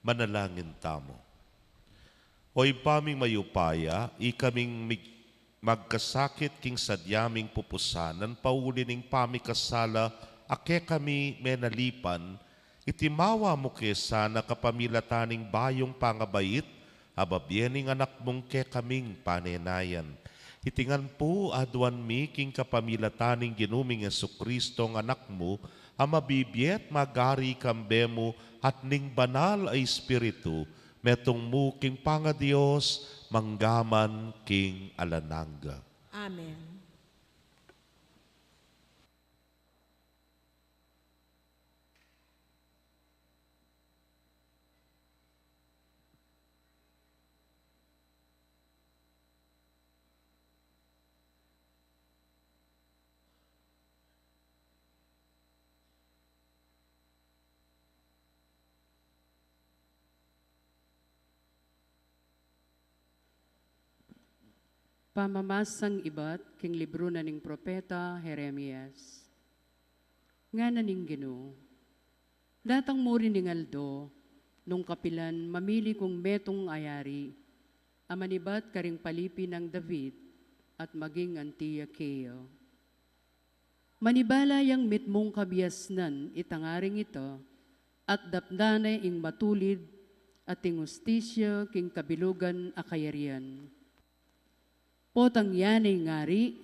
Manalangin tamu. O Ibpa ming mayupaya, ikaming mig-, magkasakit king sadya ming pupusanan pauli ning pamikasala a kekami menalipan, itimawa mu ke sana kapamilatan ning bayung pangabait a bibie ning Anak mung kekaming panenayan. Iti ngan pu aduan mi king kapamilatan ning Ginu ming Jesucristo a Anak mu, a mabibie at magari kambe mu at ning Banal a Espiritu, metung mu king pangaDios, mangga man king alang angga. Amen. Pamamasang ibat king libru na ning propeta Jeremias. Ngana ning Ginu, datang mu rin ing aldo, nung kapilan mamili kung metung a yari, a manibat karing palipi nang David, at maging anti ya keya. Manibala yang mitmung kabiasnan itang aring ita, at daptan ne ing matulid at ing ustisya king kabilugan a kayarian. Potang ya ne ing ari,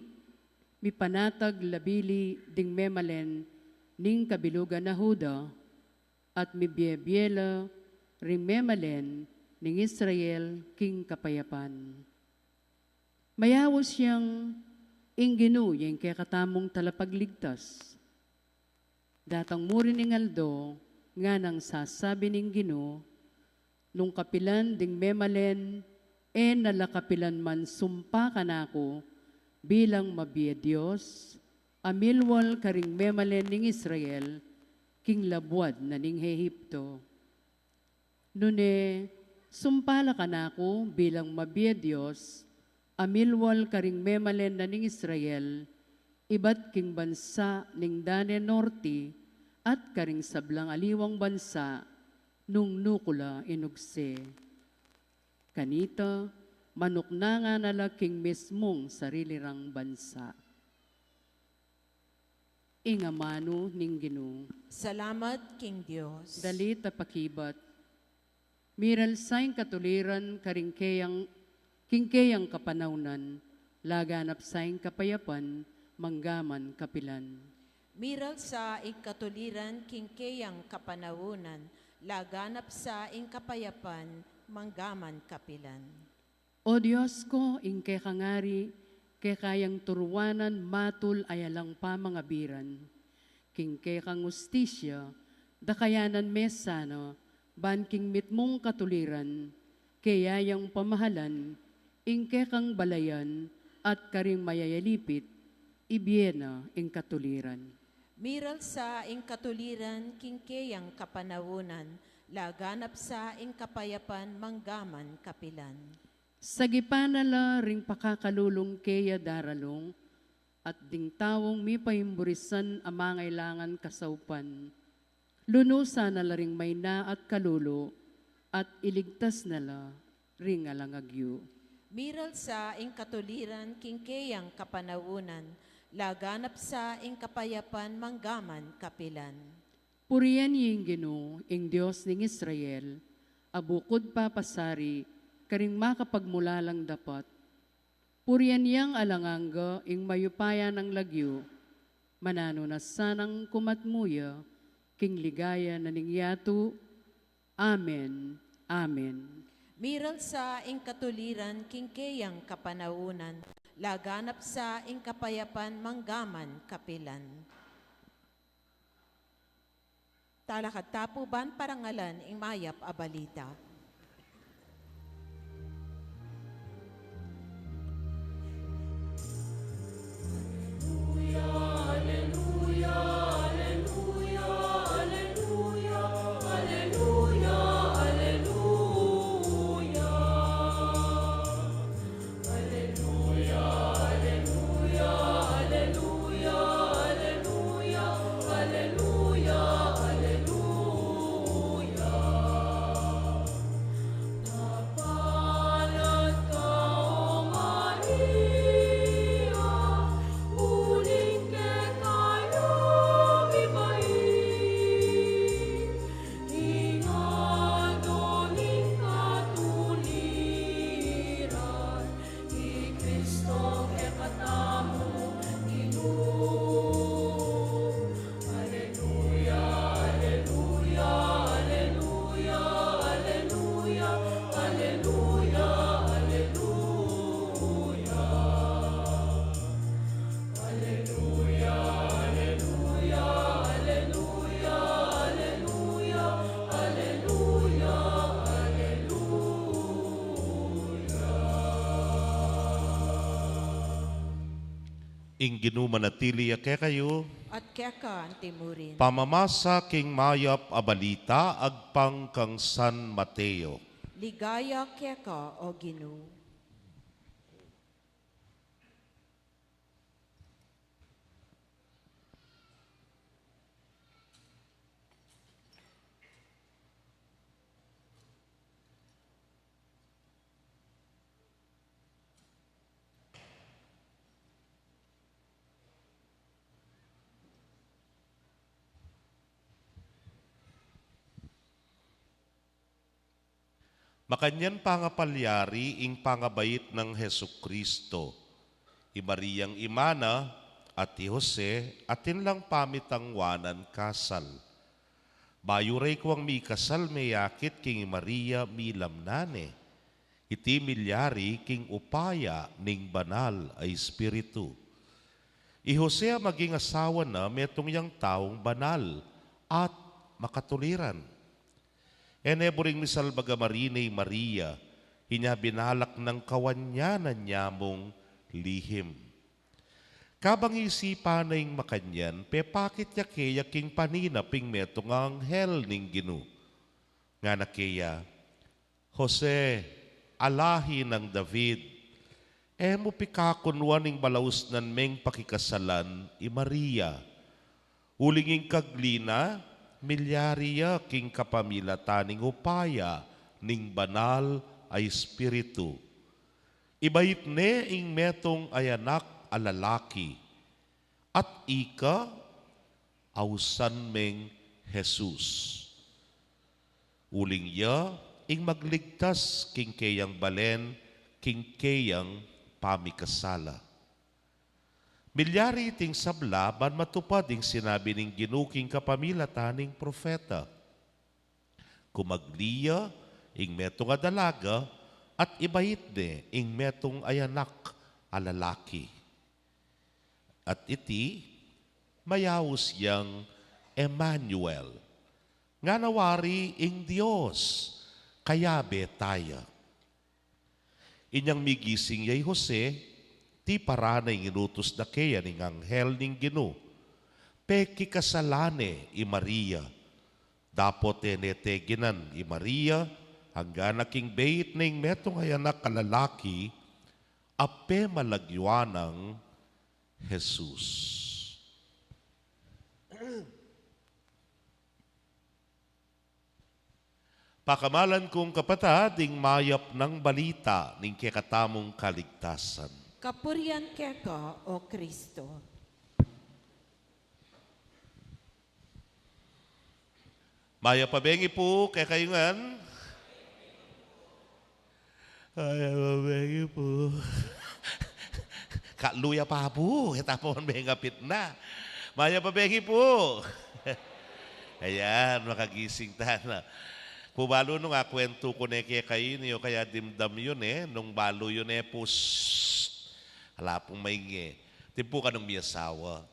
mipanatag labili ding memalen ning kabilugan a Juda, at mibiebie la ring memalen ning Israel king kapayapan. Mayaus yang ing Ginu ya ing kekatamung talapagligtas. Datang mu rin ing aldo, nganang sasabi ning Ginu, nung kapilan ding memalen, e na la kapilan man sumpa kanaku bilang mabie Dios, a milwal karing memalen ning Israel king labuad na ning Egipto. Nune, sumpa la kanaku bilang mabie Dios, a milwal karing memalen na ning Israel, ibat king bansa ning dane norte, at karing sablang aliwang bansa, nung nuku la inugse. Kanita, manuknangan na la king mismung sarili rang bansa. Ing amanu ning Ginu. Salamat king Dios. Dalit a pakibat. Miral sa ing katuliran karing keyang, king keyang kapanaunan, laganap sa ing kapayapan, manggaman kapilan. Miral sa ing katuliran king keyang kapanaunan, laganap sa ing kapayapan, manggaman kapilan. O Dios ko, ing kekang ari, keka yang turuanan matul a alang pamangabiran. King kekang ustisya, dakayanan me sana, ban king mitmung katuliran, keya yang pamahalan, ing kekang balayan, at karing mayayalipit, ibie na ing katuliran. Miral sa ing katuliran king keyang kapanaunan, laganap sa ing kapayapan manggaman kapilan. Sagipan na la ring pakakalulung keya daralung, at ding taung mipaimburisan a mangailangan kasaupan. Lunusan na la ring maina at kalulu, at iligtas na la ring alang agyu. Miral sa ing katuliran king keyang kapanaunan, laganap sa ing kapayapan manggaman kapilan. Purian ye ing Ginu, ing Dios ning Israel, a bukud papasari karing makapagmulalang dapat. Purian yang alang angga ing mayupaya nang lagyu, mananu na sanang kumatmu ya king ligaya na ning yatu. Amen. Amen. Miral sa ing katuliran king keyang kapanaunan, laganap sa ing kapayapan manggaman kapilan. Talakad ta pu ban parangalan ing mayap a balita. Ing Ginu manatili ya kekayu. At keka antimurin. Pamamasa king mayap a balita agpang kang San Mateo. Ligaya keka, O Ginu. Makanyan pangapalyari ing pangabait nang Jesucristo. I Mariang ima na at i Jose atin lang pamitangwanan kasal. Bayu reng kuwang mikasal meyakit king i Maria milam na ne. Iti milyari king upaya ning Banal a Espiritu. I Jose a maging asawa na metung yang taung banal at makatuliran. E ne buring misalbag a marine i Maria, inya binalak nang kawanyanan ya mung lihim. Kabang isipan na ing makanyan, pepakit ya keya king paninap ing metung a anghel ning Ginu. Ngana keya, Jose, a lahi nang David, e mu pikakunwan ing balausnan meng pakikasalan i Maria. Uling ing kagli na, milyari ya king kapamilatan ning upaya ning Banal a Espiritu. Ibait ne ing metung a anak a lalaki, at ika ausan meng Jesus. Uling ya ing magligtas king keyang balen, king keyang pamikasala. Milyari iting sabla ban matupad ing sinabi ning Ginu king kapamilatan ning propeta. Kumagli ya ing metung a dalaga at ibait ne ing metung a anak a lalaki. At iti, mayaus yang Emmanuel, ngana wari ing Dios kayabe taya. Inyang migising ya i Jose, tiparan na ing inutus da keya ning anghel ning Ginu. Pekikasalan ne i Maria. Dapot e ne teginan i Maria, anggana king beit ne ing metung a anak a lalaki, a pemalagyuan nang Jesus. Pakamalan kung kapatad, ing mayap nang balita ning kekatamung kaligtasan. Kapurian keka, O Kristo. Mayap a bengi pu kekayu ngan. Mayap a bengi pu. Kaluya pa pu, e ta pa man mengapit na. Mayap a bengi pu. Ayan, makagising tana. Pu balu nung akwentu ku ne kekayu ini, o kaya dimdam yu ne, nung balu yu ne pu, shh, ala pung mainge. Timpu kanung miyasawa.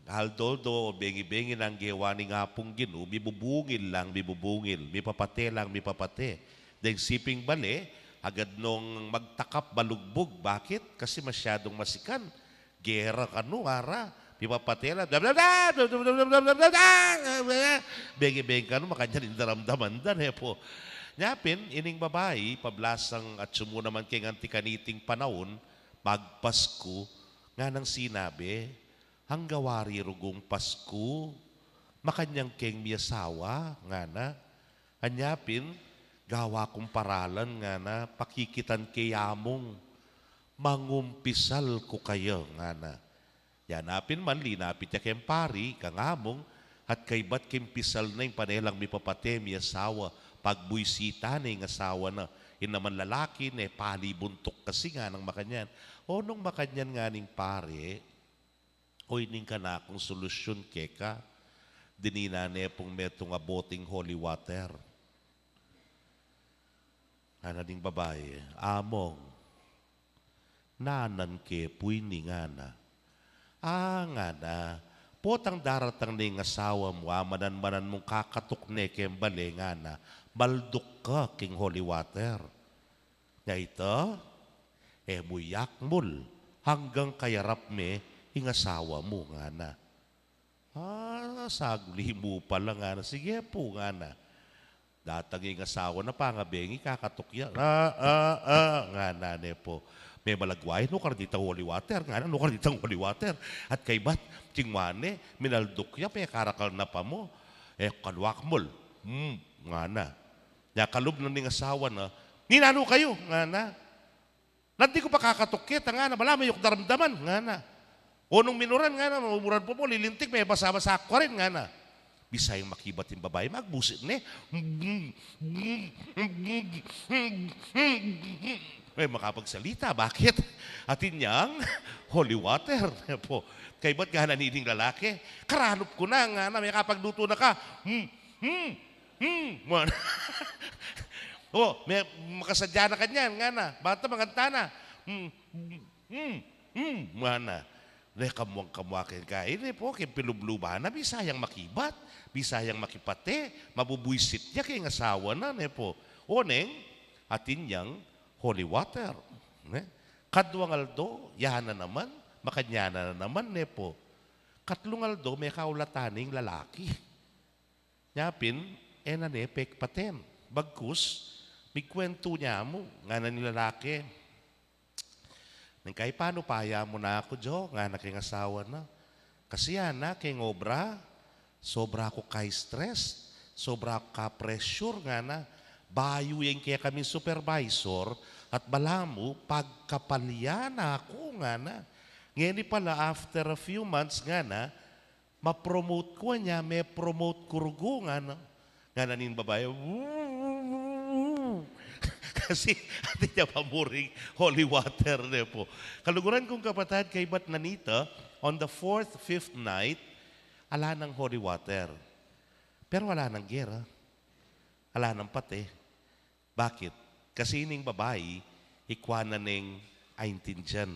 Aldo-aldo, bengi-bengi nang gewa ning Apung Ginu, mibubungil lang mibubungil, mipapate lang mipapate. Deng siping bale, agad nung magtakap balugbug. Bakit? Kasi masyadung masikan. Gera kanu, ara. Mipapate lang. Bla, bla, bla. Bengi-bengi kanu, makanyan ing daramdaman da ne pu. Nyapin, ining babai, pablasang atsu mu naman keng anti kaniting panaun, magpasku, nganang sinabi, Angga wari rugung Pasku, makanyan keng miyasawa, ngana. Anya pin, gawa kung paralan, ngana, pakikitan ke i Amung, mangumpisal ku kaya, ngana. Yana pin man, linapit ya keng pari, kang Amung, at kaybat keng pisal na ing pane lang mipapate, miyasawa, pagbuisita ne ing asawa na, ing naman lalaki ne, pali buntuk kasi, nganang makanyan. O nung makanyan ngana ning pari, O, ining kanakung solusyun keka, dininan ne pung metung a boteng holy water. Ngana ning babai, Among, nanan ke pu ini, ngana. A, ngana, potang daratang ne ing asawa mu, amanan-manan mung kakatuk ne keng bale, ngana, malduk ka king holy water. Nya ita, e mu yakmul, anggang kayarap me ing asawa mu," ngana. "Ah, sagli mu pala," ngana. "Sige pu," ngana. Datang ing asawa na, pangabengi, kakatuk ya. "Ah, ah, ah," ngana ne pu. "Me malagwa ya, nukar ditang holy water," ngana, nukar ditang holy water. At kaybat, king mane, minalduk ya, pekarakal na pa mu. E, kaluak mul. "Hmm," ngana. Nya kalub na ning asawa na, "Ninanu kayu?" ngana. "Nanu, di ku pa kakatuk keta," ngana, "balamu e ku daramdaman," ngana. "O nung minuran," ngana, "nung muran pu mu, lilintik, me basa-basa ku karin," ngana. Bisa yang makibat ing babai, magbusit ne. Me makapagsalita, bakit? Atin yang holy water, ne pu. Kaybat ngana nining lalaki, "Karanup ku na," ngana, "me kapaglutu na ka." Hmm, hmm, hmm, ngana. "O, me, makasadya na kanyan," ngana. "Banta manganta na." Hmm, hmm, hmm, ngana. Nekamuang-kamuang keng kain, ne pu, keng pilubluban na, bisa yang makibat, bisa yang makipate, mabubuisit ya keng asawa na, ne pu. O neng, atin yang holy water. Ne? Kaduang aldo, ya na naman, makanyan na naman, ne pu. Katlung aldo, mekaulatan ne ing lalaki. Nya pin, e na ne pekpaten. Bagkus, migkuwentu ne mu, ngana ning lalaki. "Neng, kaipa, paya mu na ku, Jo," ngana keng asawa na. "Kasi," ngana, "keng obra, sobra ku ka-stress, sobra ku ka-pressure," ngana. "Bayu ya ing kekaming supervisor, at balamu, pagkapalian na ku," ngana. "Ngeni pala, after a few months," ngana, "mapromote ku, anya me-promote ku rugu," ngana. Ngana ning babai, "Woo!" Kasi atin ya pa muring holy water, ne pu. Kaluguran kung kapatad, kaybat na nita, on the fourth, fifth night, ala nang holy water. Pero ala nang gera. Ala nang pate. Bakit? Kasi ining babai, ikwa na neng aintindian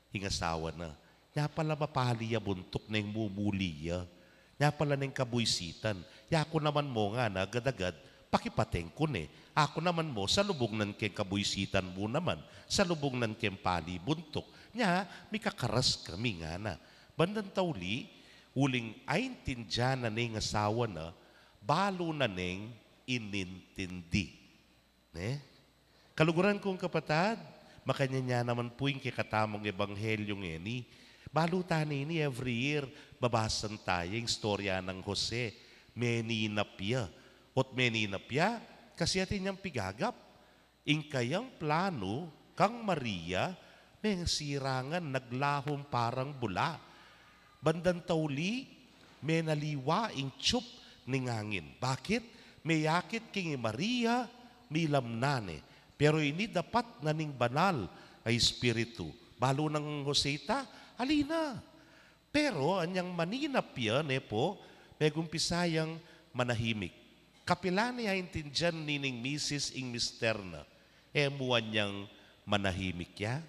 ing asawa na. Nya pala mapali ya buntuk neng mumuli ya. Nya pala neng kabuisitan. "Yaku naman mu," ngana, "agad-agad, pakipaten ku ne. Aku naman mu, salubung nang keng kabuisitan mu naman, salubung nang keng pali buntuk. Nya, mikakaras kami," ngana. Bandang tauli, uling aintindian na neng asawa na, balu na neng inintindi. Ne? Kaluguran kung kapatad, makanyan ya naman pu ing kekatamung ebanghelyu ngeni. Balu ta ne ini, every year, babasan ta ya ing istorya nang Jose. Meninap ya. Ot meninap ya, kasi atin yang pigagap. Ing kayang planu kang Maria, mengsirangan, naglahum parang bula. Bandang tauli, menaliwa ing tiyup ning angin. Bakit? Meyakit king i Maria, milam na ne. Pero ini dapat na ning Banal a Espiritu. Balu nang Jose ita, ali na. Pero anyang maninap ya, ne pu, megumpisa yang manahimik. Kapilan ne aintindian nining misis ing mister na? E mu anyang manahimik ya?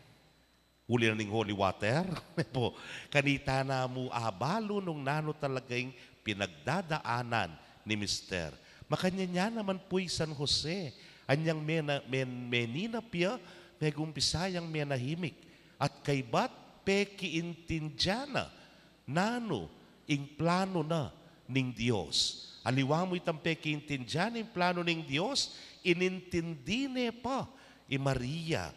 Uli na ning holy water, ne pu, kanita na mu abalu nung nanu talaga ing pinagdadaanan ni mister. Makanyan ya naman pu i San Jose, anyang mena-, men-, meninap ya, megumpisa yang menahimik. At kaybat, pekiintindian na nanu ing planu na ning Dios. Aliwa mu itang pekiintindian ing planu ning Dios, inintindi ne pa i Maria,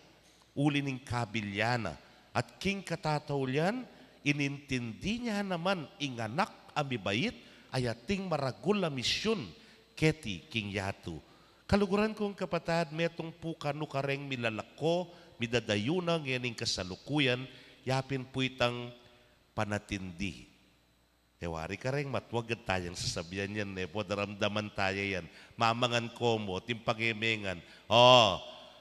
uli ning kabilyan na. At king katataulian, inintindi na naman ing anak a mibait, a ating maragul a misyun keti king yatu. Kaluguran kung kapatad, metung pu kanu kareng milalako, midadayu na ngening kasalukuyan, yapin pu itang panatindi. E wari kareng matwag, gad tayang sasabian yan, ne pu, daramdaman taya yan. Mamangan ko mu, ating pangemengan. O,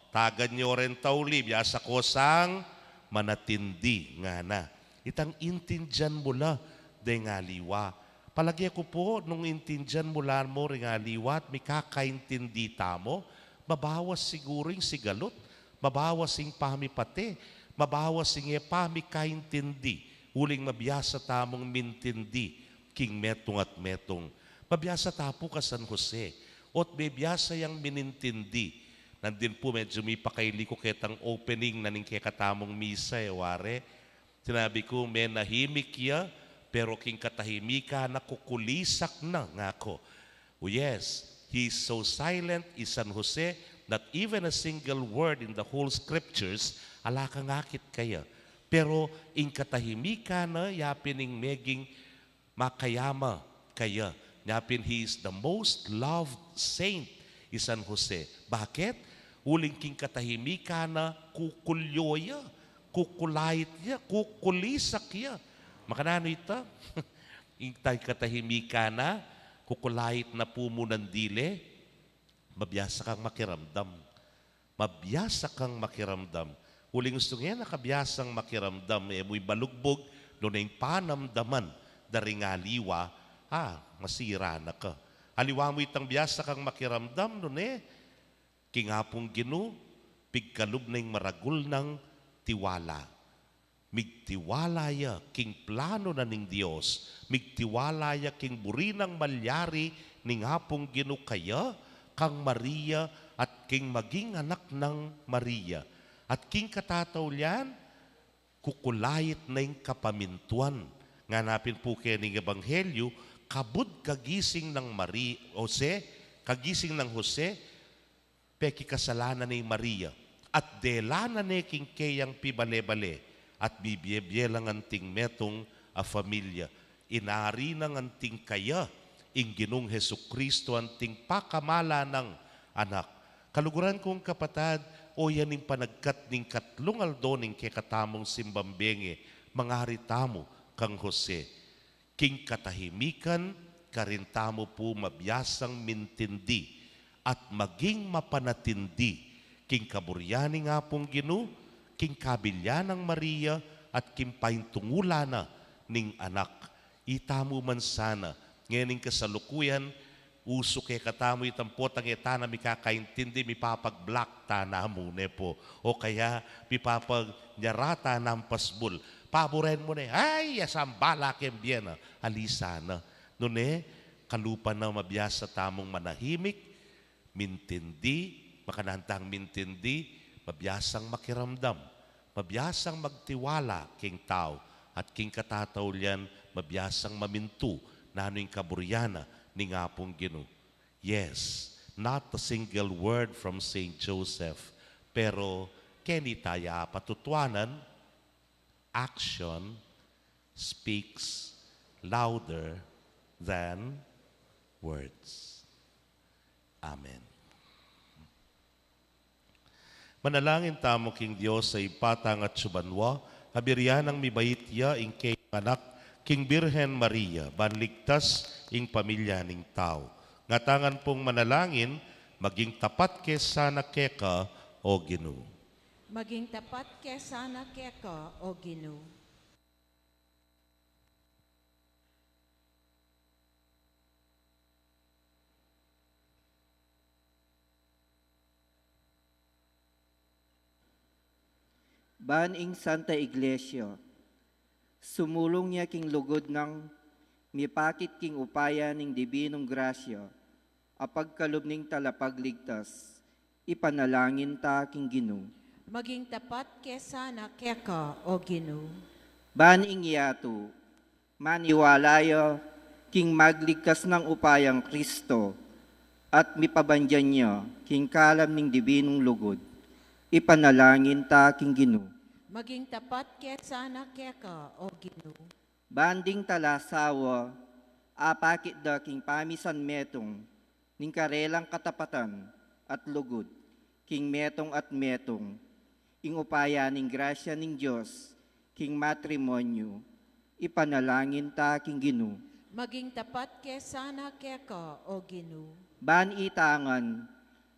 tagan yu reng tauli, biasa ko sang manatindi, ngana. Itang intindian mu la deng aliwa. Palage ku pu, nung intindian mu la mu ring aliwa at mikakaintindi tamu, mabawas siguru ing sigalut, mabawas ing pamipate, mabawas ing e pamikaintindi, uling mabiasa tamung mintindi king metung at metung. Mabiasa ta pu ka San Jose, ot mebiasa yang minintindi. Nandin pu, medyu mipakaili ku ketang opening na ning kekatamung misa, e ware, Sinabi ku, menahimik ya, pero king katahimikan na kukulisak na, ngaku. Oh yes, he is so silent, i San Jose, not even a single word in the whole scriptures, ala kang akit kaya. Pero ing katahimikan na, yapin ing meging makayama kaya. Yapin he is the most loved saint, i San Jose. Bakit? Uling king katahimikan na, kukulyo ya, kukulait ya, kukulisak ya. Makananu ita? Ing tay katahimikan na, kukulait na pu mu nang dili, mabiasa kang makiramdam. Mabiasa kang makiramdam. Uling ustung e na ka biasang makiramdam, e mu ibalugbug, nune ing panamdaman da ring aliwa, ah, masira na ka. Aliwa mu itang biasa kang makiramdam, nune, king Apung Ginu, pigkalub na ing maragul nang tiwala. Migtiwala ya king plano na ning Dios, migtiwala ya king buri nang malyari ning Apung Ginu kaya, kang Maria, at king maging anak nang Maria. At king katataulian, kukulait na ing kapamintuan. Ngana pin pu keni ning Ebanghelyo, kabud kagising nang Mari-, Jose, kagising nang Jose, pekikasalanan ne i Maria, at dela na ne king keyang pibale-bale, at bibie-bie la ngan anting metung a familia. Inari na ngan anting kaya ing Ginung Jesucristo, anting pakamala nang anak. Kaluguran kung kapatad, o yan ing panagkat ning katlung aldo ning kekatamung simbang bengi, mangari tamu kang Jose. King katahimikan, karin tamu pu mabiasang mintindi at maging mapanatindi king kaburian ning Apung Ginu, king kabilian nang Maria, at king paintungulan na ning anak. Itamu man sana, ngening kasalukuyan, usu kekatamu itang potang e tana mikakaintindi, mipapag-block tana mu, ne pu? O kaya, mipapagnyara tana ing pasbul. Paburen mu ne, ay, ya sambala keng bie na, ali sana. Nune, kalupa na mabiasa tamung manahimik, mintindi, makananu tang mintindi, mabiasang makiramdam, mabiasang magtiwala king tau, at king katataulian, mabiasang mamintu nanu ing kaburian na ning Apung Ginu. Yes, not a single word from Saint Joseph, pero keni taya patutuanan, action speaks louder than words. Amen. Manalangin tamu king Dios a Ibpa tang atsu banua, a birian nang mibait ya ing keyang anak king Birhen Maria, ban ligtas ing pamilya ning tau. Ngatamu ngan pung manalangin, maging tapat ke sana keka, O Ginu. Maging tapat ke sana keka, O Ginu. Ban ing Santa Iglesia, sumulung ya king lugud nang mipakit king upaya ning dibinung grasya, a pagkalub ning Talapagligtas, ipanalangin ta king Ginu. Maging tapat ke sana keka, O Ginu. Ban ing yatu, maniwala ya king magligtas nang upayang Kristo, at mipabandian ya king kalam ning dibinung lugud, ipanalangin ta king Ginu. Maging tapat ke sana keka, O Ginu. Ban ding talasawa, apakit da king pamisan metung ning karelang katapatan at lugud, king metung at metung, ing upaya ning grasya ning Dios king matrimonyu, ipanalangin ta king Ginu. Maging tapat ke sana keka, O Ginu. Ban ita ngan,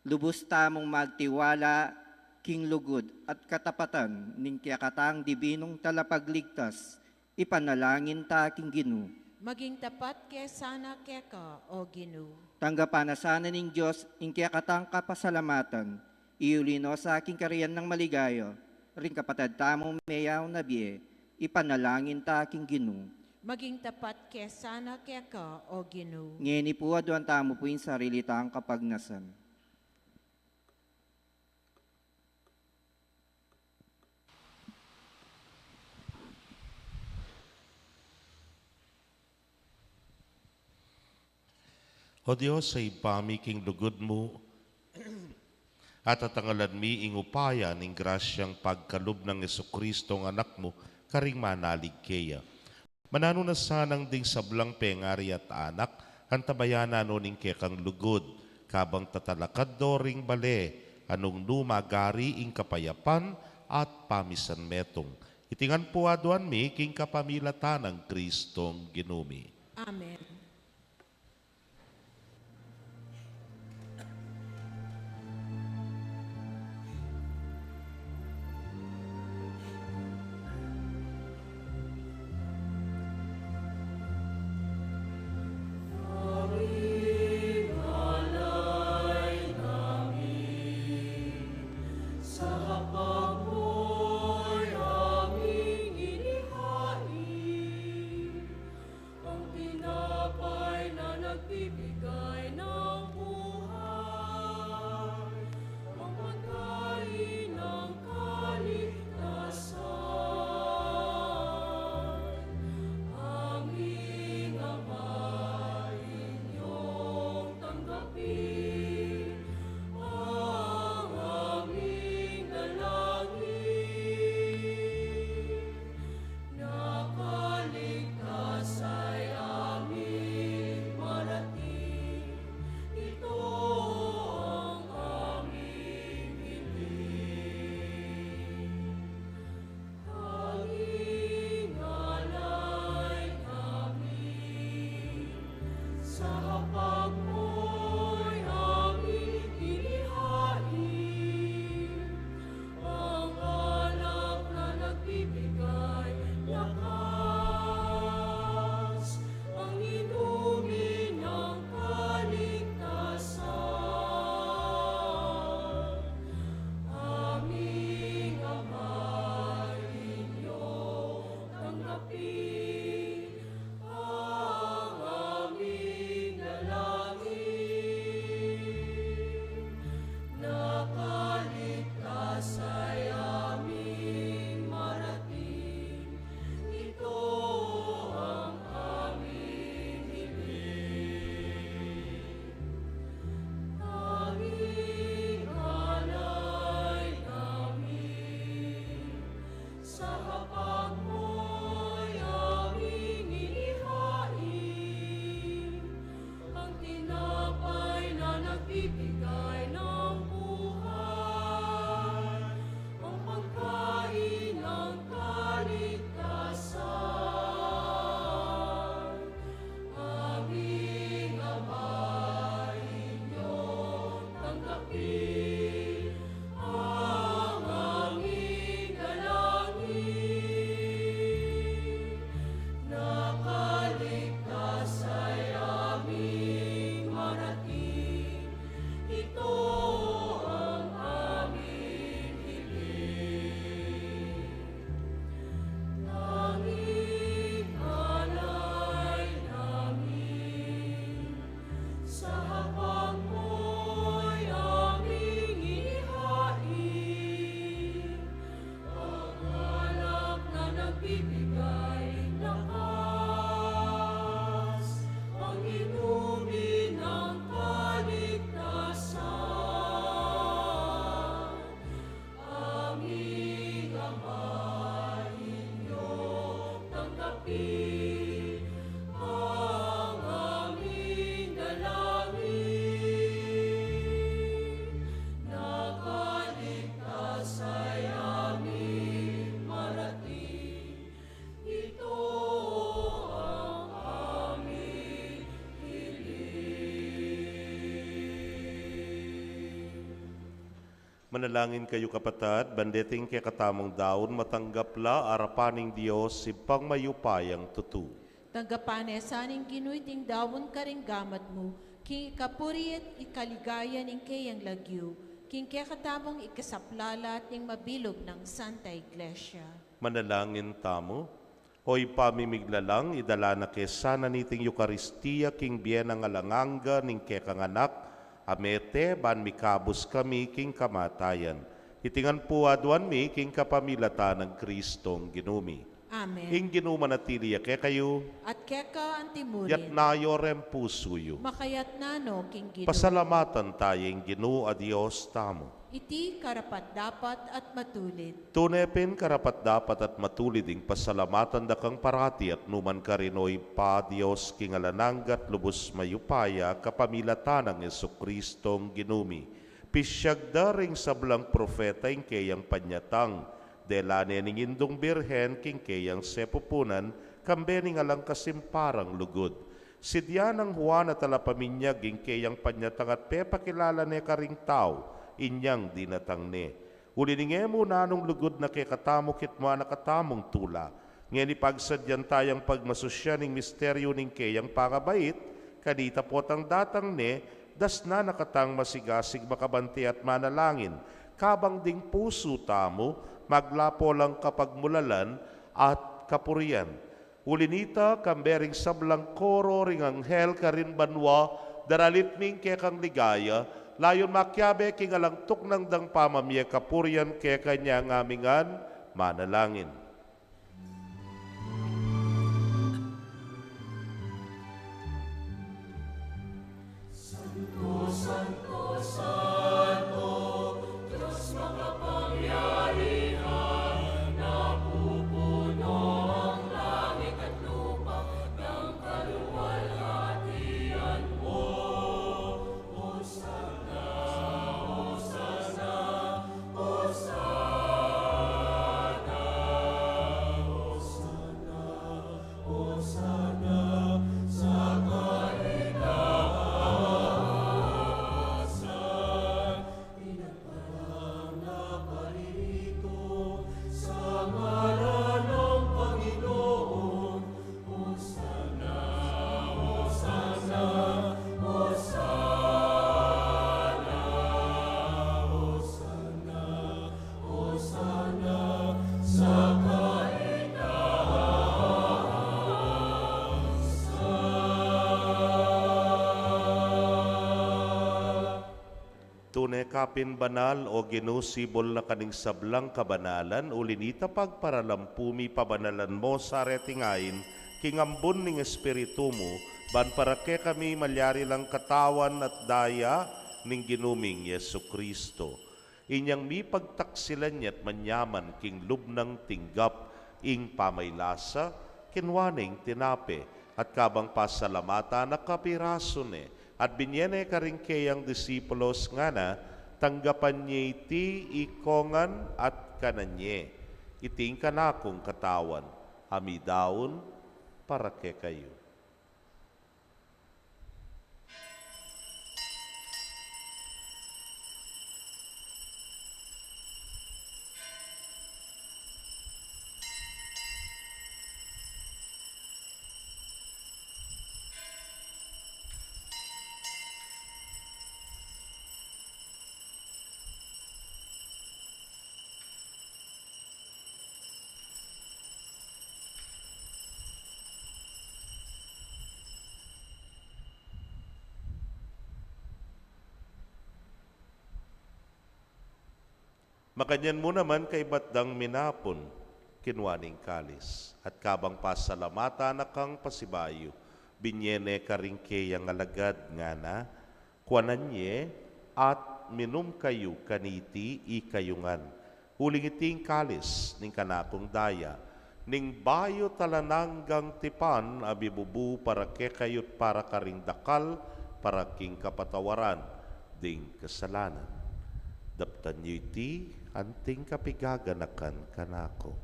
lubus tamung magtiwala king lugud at katapatan ning kekatang dibinung Talapagligtas, ipanalangin ta king Ginu. Maging tapat ke sana keka, O Ginu. Tanggapan na sana ning Dios ing kekatang kapasalamatan, iuli no sa king karian nang maligaya ring kapatad tamung meyaun a bie, ipanalangin ta king Ginu. Maging tapat ke sana keka, O Ginu. Ngeni pu, aduan tamu pu ing sarili tang kapagnasan. O Dios, a Ibpa mi, king lugud mu, at atangalan mi ing upaya ning grasyang pagkalub nang Jesucristo, Anak mu, karing manalig keya. Mananu na sanang ding sablang pengari at anak, antabayanan no ning kekang lugud, kabang tatalakad do ring bale, a nung nu magari ing kapayapan at pamisan metung. Iti ngan pu aduan mi king kapamilatan nang Cristong Ginu mi. Amen. Ang tinapay na nagbibigay ng buhay, ang pagkain ng kaligtasan, aming Ama, inyong tanggapin ang aming dalangin. Nakaligtas ay aming marating, ito ang aming hiling. Tanging alay namin, sa hapag mo'y aming inihain, ang alak na nagbibigay lakas, ang inumin ng kaligtasan. Aming Ama, inyong tanggapin ang aming dalangin. Nakaligtas ay aming marating, ito ang aming hiling. Tanging alay namin, sa hapag mo'y aming inihain, ang tinapay na nagbibigay ng buhay, ang pagkain ng kaligtasan. Aming Ama, inyong tanggapin ang aming dalangin. Nakaligtas ay aming marating, ito ang aming hiling. Tanging alay namin, sa hapag mo'y aming inihain, ang alak na nagbibigay lakas, ang inumin ng kaligtasan. Aming Ama, inyong tanggapin ang aming dalangin. Nakaligtas ay aming marating, ito ang aming hiling. Manalangin kayu, kapatad, ban deting kekatamung daun matanggap la arapan ning Dios, Ibpang mayupayang tutu. Tanggapan na sa ning Ginu iting daun karing gamat mu, king ikapuri at ikaligaya ning keyang lagyu, king kekatamung ikasaplalat ning mabilug nang Santa Iglesia. Manalangin tamu. O Ibpa ming miglalang, idala na ke sana niting Eukaristia king bie nang alang angga ning kekang Anak, a mete ban mikabus kami king kamatayan. Iti ngan pu aduan mi king kapamilatan nang Kristong Ginu mi. Amen. Ing Ginu manatili ya kekayu. At keka antimurin. Yatna yu reng pusu yu. Makayatna no king Ginu. Pasalamatan taya ing Ginu a Dios tamu. Iti karapat-dapat at matulid. Tune pin karapat-dapat at matulid ing pasalamatan da kang parati at nukarin man, O Ibpa, Dios king alang angga at lubus mayupaya, kapamilatan nang Jesucristong Ginu mi. Pisiag da ring sablang propeta ing keyang panyatang, dela ne ning Indung Birhen king keyang sepupunan, kambe ning alang kasimparang lugud. Sidya nang Juan a talapaminyag ing keyang panyatang at pepakilala ne karing tau inyang dinatang ne. Uli ning e mu nanung lugud na kekatamu kitmuan na katamung tula. Ngeni pagsadyan tayang pagmasusian ing misteryu ning keyang pangabait, kanita potang datang ne, dasnan na katang masigasig, makabante at manalangin, kabang ding pusu tamu maglapo lang kapagmulalan at kapurian. Uli nita, kambe ring sablang koro ring anghel karin banua, daralit mi ing kekang ligaya, layun makiabe king alang tuknang dang pamamie kapurian keka, inyang ami ngan manalangin. Santo, santo, santo, Dios makapangyarihan, napupuno ang langit at lupa ng kaluwalhatian mo. Hosana, Hosana, Hosana, Hosana, Hosana sa kaitaasan. Pinagpalang na paririto sa ngalan ng Panginoon. Hosana, Hosana, Hosana, Hosana, Hosana sa kaitaasan. Tune ka pin banal, O Ginu, sibul na ka ning sablang kabanalan, uli nita pagparalampu mi pabanalan mo sa reting ain king ambun ning Espiritu mu, ban para kekami malyari lang katawan at daya ning Ginu ming Jesucristo. Inyang mipagtaksilan ya at manyaman king lub nang tinggap ing pamaylasa, kinua ne ing tinape, at kabang pasalamatan na, kapirasu ne, at binye ne karing keyang disipulos, ngana, tanggapan ye iti ikongan at kanan ye. Iti ing kanakung katawan, a midaun para kekayu. Makanyan mu naman, kaybat dang minapun, kinua ne ing kalis, at kabang pasalamatan na kang pasibayu, binye ne karing keyang alagad, ngana, kuanan ye at minum kayu kaniti ikayu ngan, uling iti ing kalis ning kanakung daya, ning bayu at alang anggang tipan, a mibubu para kekayu't para karing dakal, para king kapatawaran ding kasalanan. Daptan yu iti anting kapigaganakan kanaku.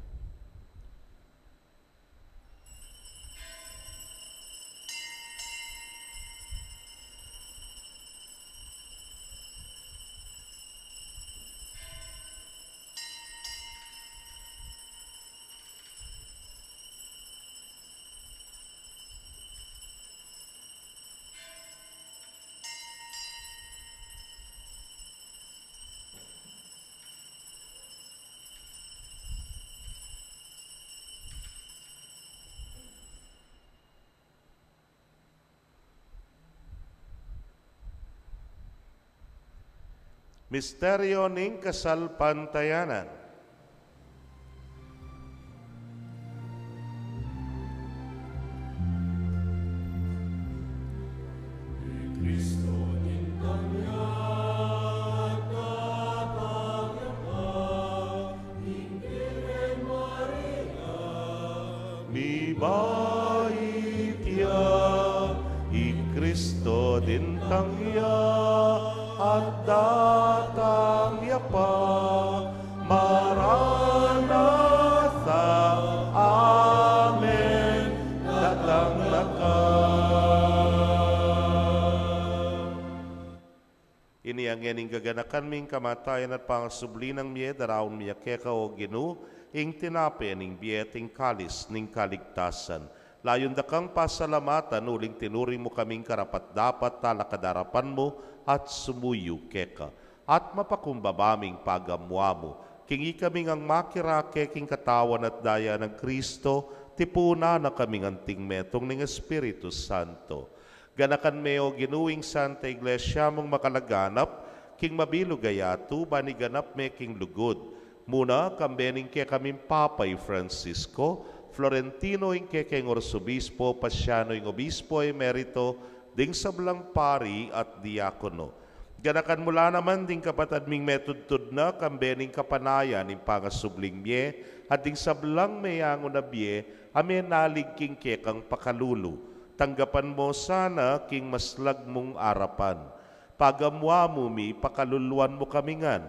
Misteryo ning kasalpantayanan. Bait ya i Kristo, dintang ya at datang ya pa. Maranatha, amen, datang na ka. Ini ngeni ing gaganakan mi, ing kamatayan at pangasubli nang mie, daraun mi keka, o Ginu, ing tinape ning bie at ing kalis ning kaligtasan. Layun da kang pasalamatan, uling tinuring mu kaming karapat-dapat talakad king arapan mu at sumuyu keka. At mapakumbaba ming pagamuan mu, king ikami ngang makirake king katawan at daya nang Kristo, tipunan na kaming anting metung ning Espiritu Santo. Ganakan me, o Ginu, ing Santa Iglesia mung makalaganap king mabilug a yatu, ban iganap me king lugud. Muna, kambe ning kekaming Papa i Francisco, Florentino ing kekeng Arsobispo, Pasiano ing Obispo Emerito, ding sablang pari at diakono. Ganakan mu la naman ding kapatad ming metudtud na, kambe ning kapanayan ning pangasubling mie, at ding sablang meyangu na bie, a menalig king kekang pakalulu. Tanggapan mu la sana king maslag mung arapan. Pagamuan mu mi, pakaluluan mu kami ngan,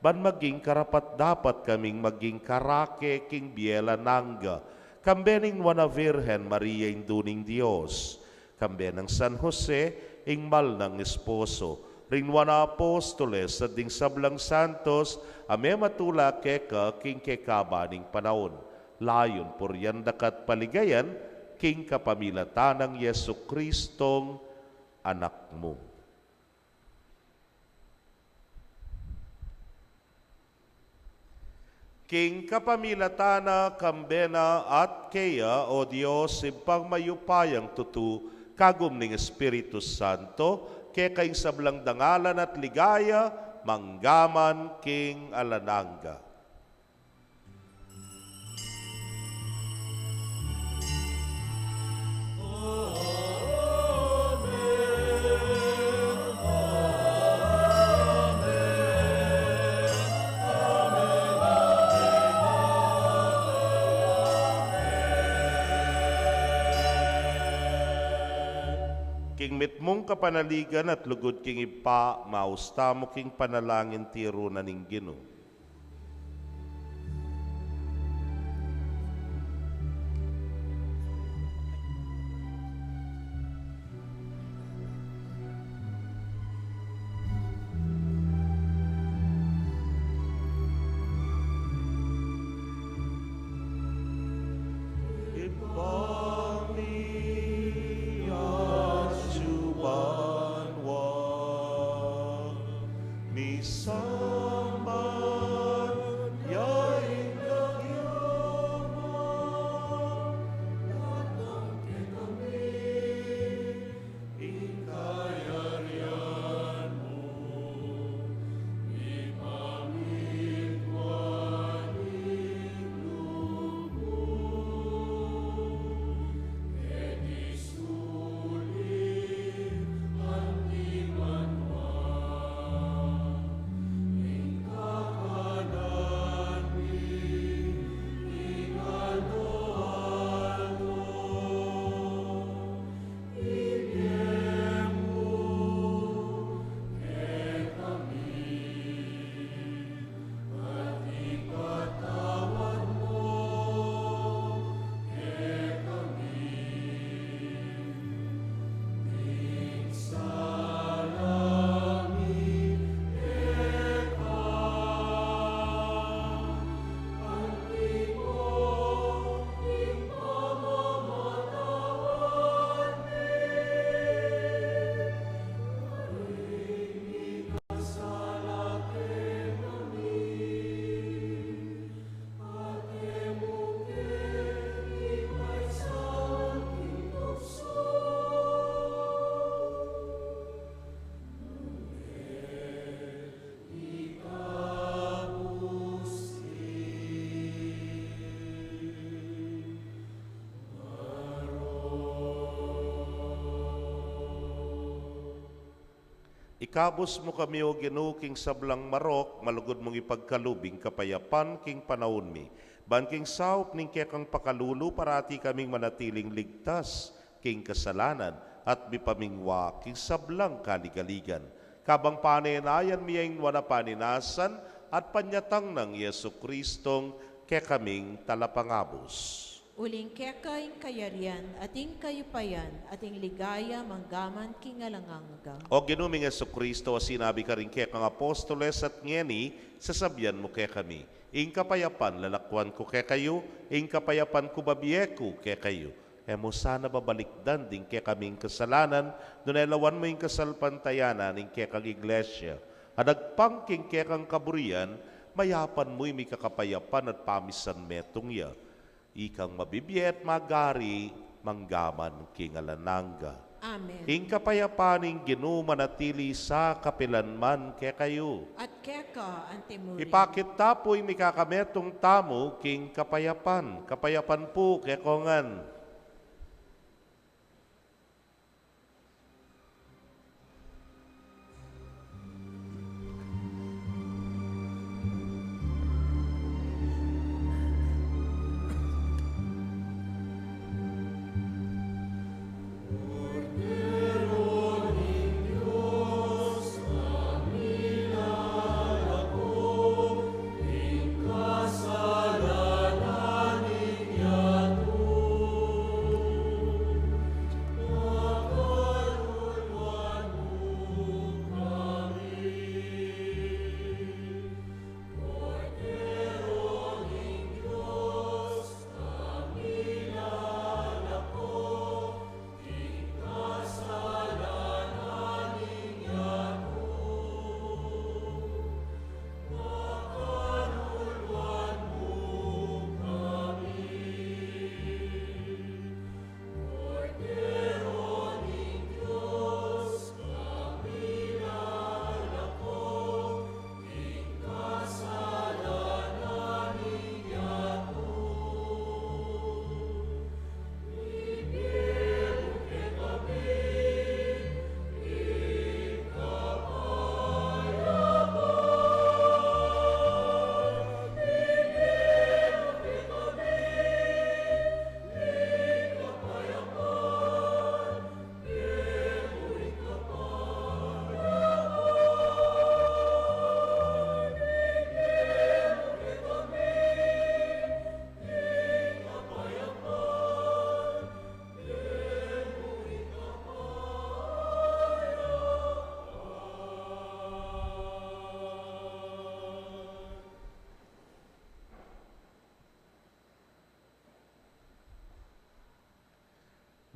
ban maging karapat-dapat kaming maging karake king bie alang angga, kambe ning Nuan a Virgen Maria, Indu ning Dios, kambe nang San Jose, ing mal nang esposo, ring nuan a apostoles, at ding sablang santos, a mematula keka king kekaban ning panaun. Layun purian da ka at paligayan, king kapamilatan nang Jesucristong Anak mu. King kapamilatan na, kambe na, at keya, o Dios, Ibpang mayupayang tutu, kagum ning Espiritu Santo, keka ing sablang dangalan at ligaya, mangga man king alang angga. King mitmung kapanaligan at lugud king Ibpa, maus tamu king panalangin tiru na ning Ginu. Ibpa mi atsu banua, misamban ya ing lagyu mu, datang kekami ing kayarian mu, mipamintuan ing lub mu, keti sulip anti banua. Ikabus mu kami, O Ginu, king sablang marok, malugud mung ipagkalub ing kapayapan king panaun mi. Ban king saup ning kekang pakalulu, parati kaming manatiling ligtas king kasalanan at mipamingwa king sablang kaligaligan. Kabang panenayan mi ya ing nuan a paninasan at panyatang nang Jesucristong kekaming Talapangabus. Uling keka ing kayarian, at ing kayupayan, at ing ligaya, manggaman king alang angga. O Ginu ming Jesucristo, a sinabi karing kekang apostoles at ngeni, sasabian mu kekami, ing kapayapan lalakwan ku kekayu, ing kapayapan ku babie ku kekayu. E mu sana babalikdan ding kekaming kasalanan, nune lawan mu ing kasalpantayanan ning kekang Iglesia. Adagpang king kekang kaburian, mayapan mu ing mikakapayapan at pamisan metung ya. Ikang mabibie at magari, manggaman king alang angga. Amen. Ing kapayapan ning Ginu manatili sa kapilanman kekayu. At keka antimurin. Ipakit ta pu ing mikakametung tamu king kapayapan. Kapayapan pu kekongan.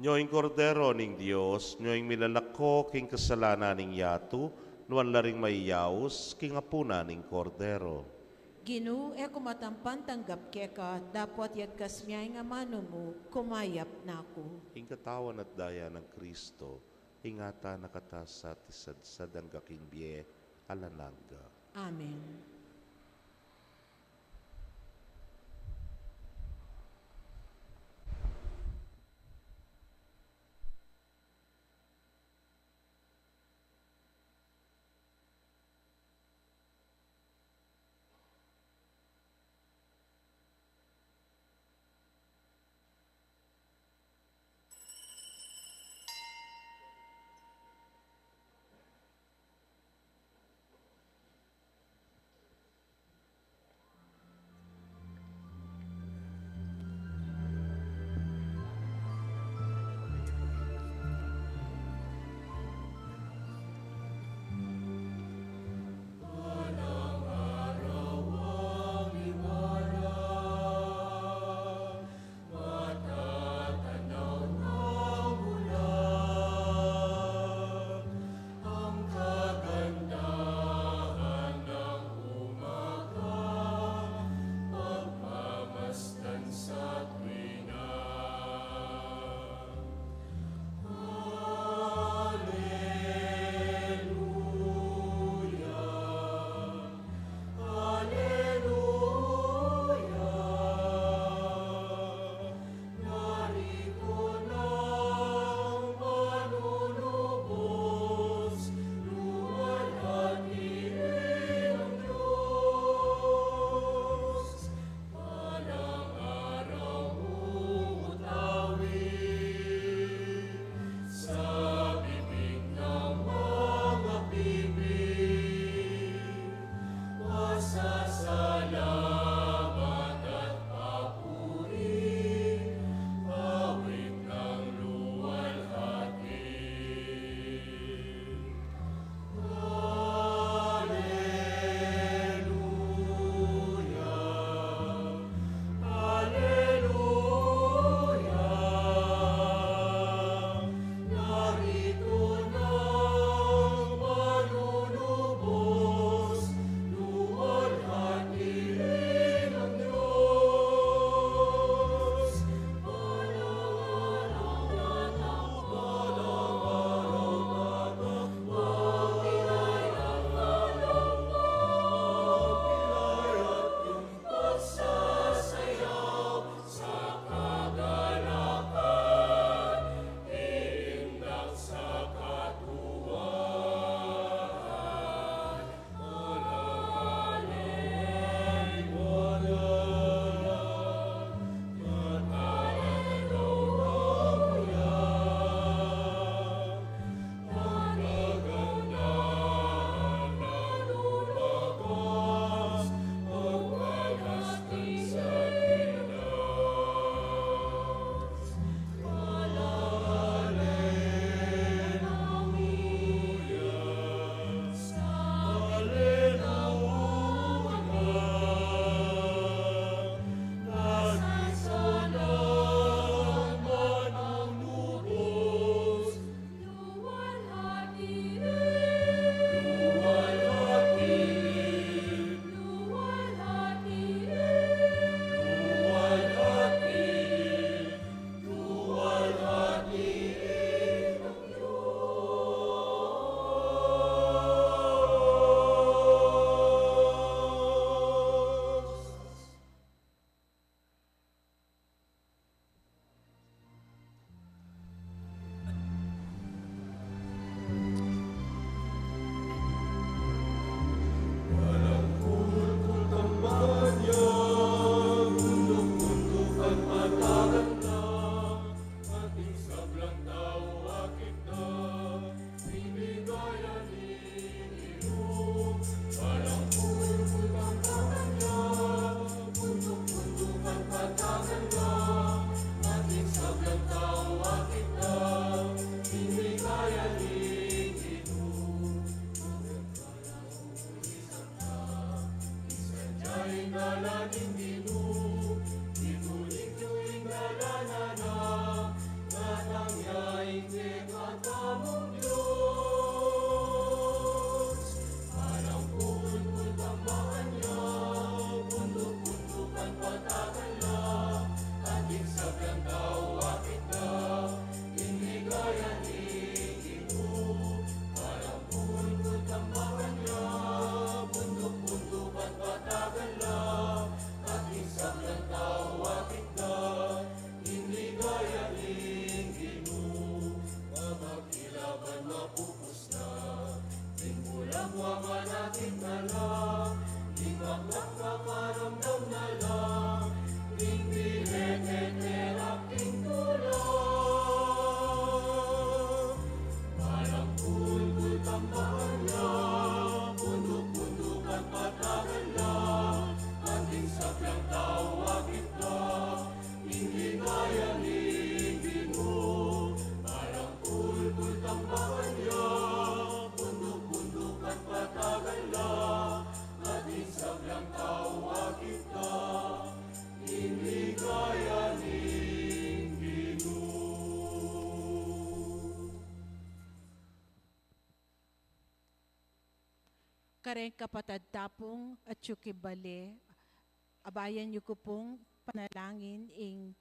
Nyo ing Kordero ning Dios, nyo ing milalako king kasalanan ning yatu, nuan la ring mayayaus king apunan ning Kordero. Ginu, e ku matampan tanggap keka, dapot yagkas mu ing amanu mu, kumayap na ku. Ing katawan at daya nang Kristo, ingatan na kata sa at isadsad angga king bie alang angga. Amen. Ban mapupus na, ing kulang wa marating na la, ing baklang paparamdam na la, ing pineteterak king tula. Balang kulkul tambakan la, bunduk-bundukan patagan la, anting sablang tau akit la, ing ligaya ning Ginu. Balang kulkul tambakan la, bunduk-bundukan patagan la, anting sablang tau akit la, ing ligaya ning Ginu. Kareng kapatad ta pung atyu king bale, abayan yu ku pung panalangin ing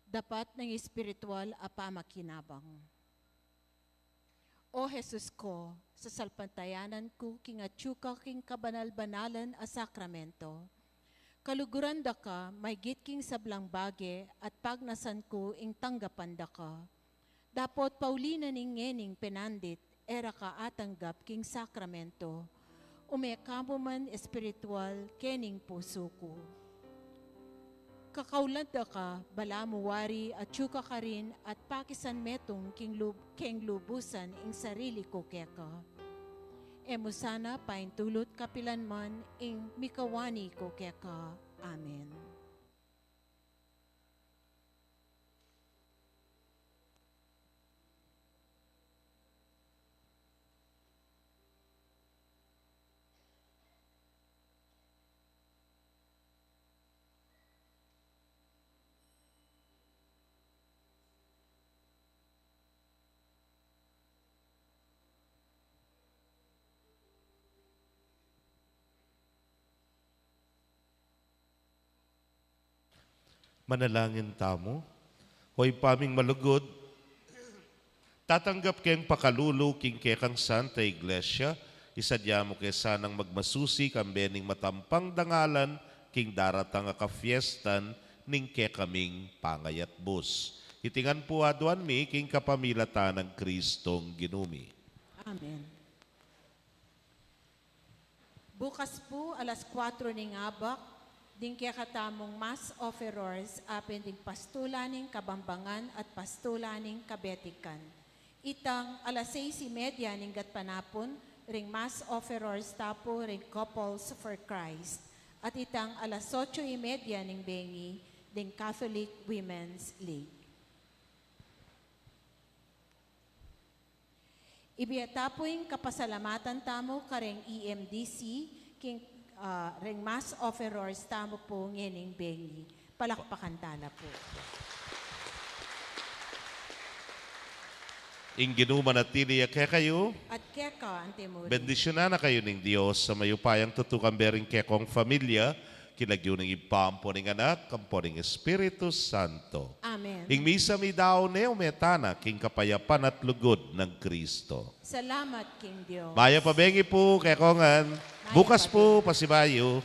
dapat nang espiritual a pamakinabang. O Jesus ku, sasalpantayanan ku king atyu ka king kabanal-banalan a sakramento. Kaluguran da ka maygit king sablang bage at pagnasan ku ing tanggapan da ka. Dapot pauli na ning ngening penandit, e ra ka atanggap king sakramento. Ume ka mu man espiritual kening pusu ku. Kakaulan da ka, balamu wari atyu ka karin at pakisan metung king lub-, king lubusan ing sarili ku keka. E mu sana paintulut kapilan man ing mikawani ku keka. Amen. Manalangin tamu. O Ibpa ming malugud, tatanggap keng pakalulu king kekang Santa Iglesia, isadya mu ke sanang magmasusi kambe ning matampang dangalan king daratang a kafiestan ning kekaming pangayatbus. Iti ngan pu aduan mi king kapamilatan nang Kristong Ginu mi. Amen. Bukas pu, alas kuatro ning abak, ding kekatamung Mass Offerers, apin ding pastulan ning Kabambangan at pastulan ning Kabetikan. Itang alas seis y media ning gatpanapun, ring Mass Offerers ta pu ring Couples for Christ. At itang alas otso y media ning bengi, ding Catholic Women's League. Ibie ta pu ing kapasalamatan tamu kareng E M D C, king, ah, reng Mass Offerers tamu pu ngening bengi. Palakpakan ta la pu. Ing Ginu manatili ya kekayu. At keka antimurin. Bendisyunan na kayu ning Dios a mayupayang tutu, kambe ring kekong familia, king lagyu ning Ibpa, ampo ning Anak, ampo ning Espiritu Santo. Amen. Ing misa meyari na, ume tana king kapayapan at lugud nang Kristo. Salamat king Dios. Mayap a bengi pu kekongan. Mayap a bengi. Bukas pu, pasibayu.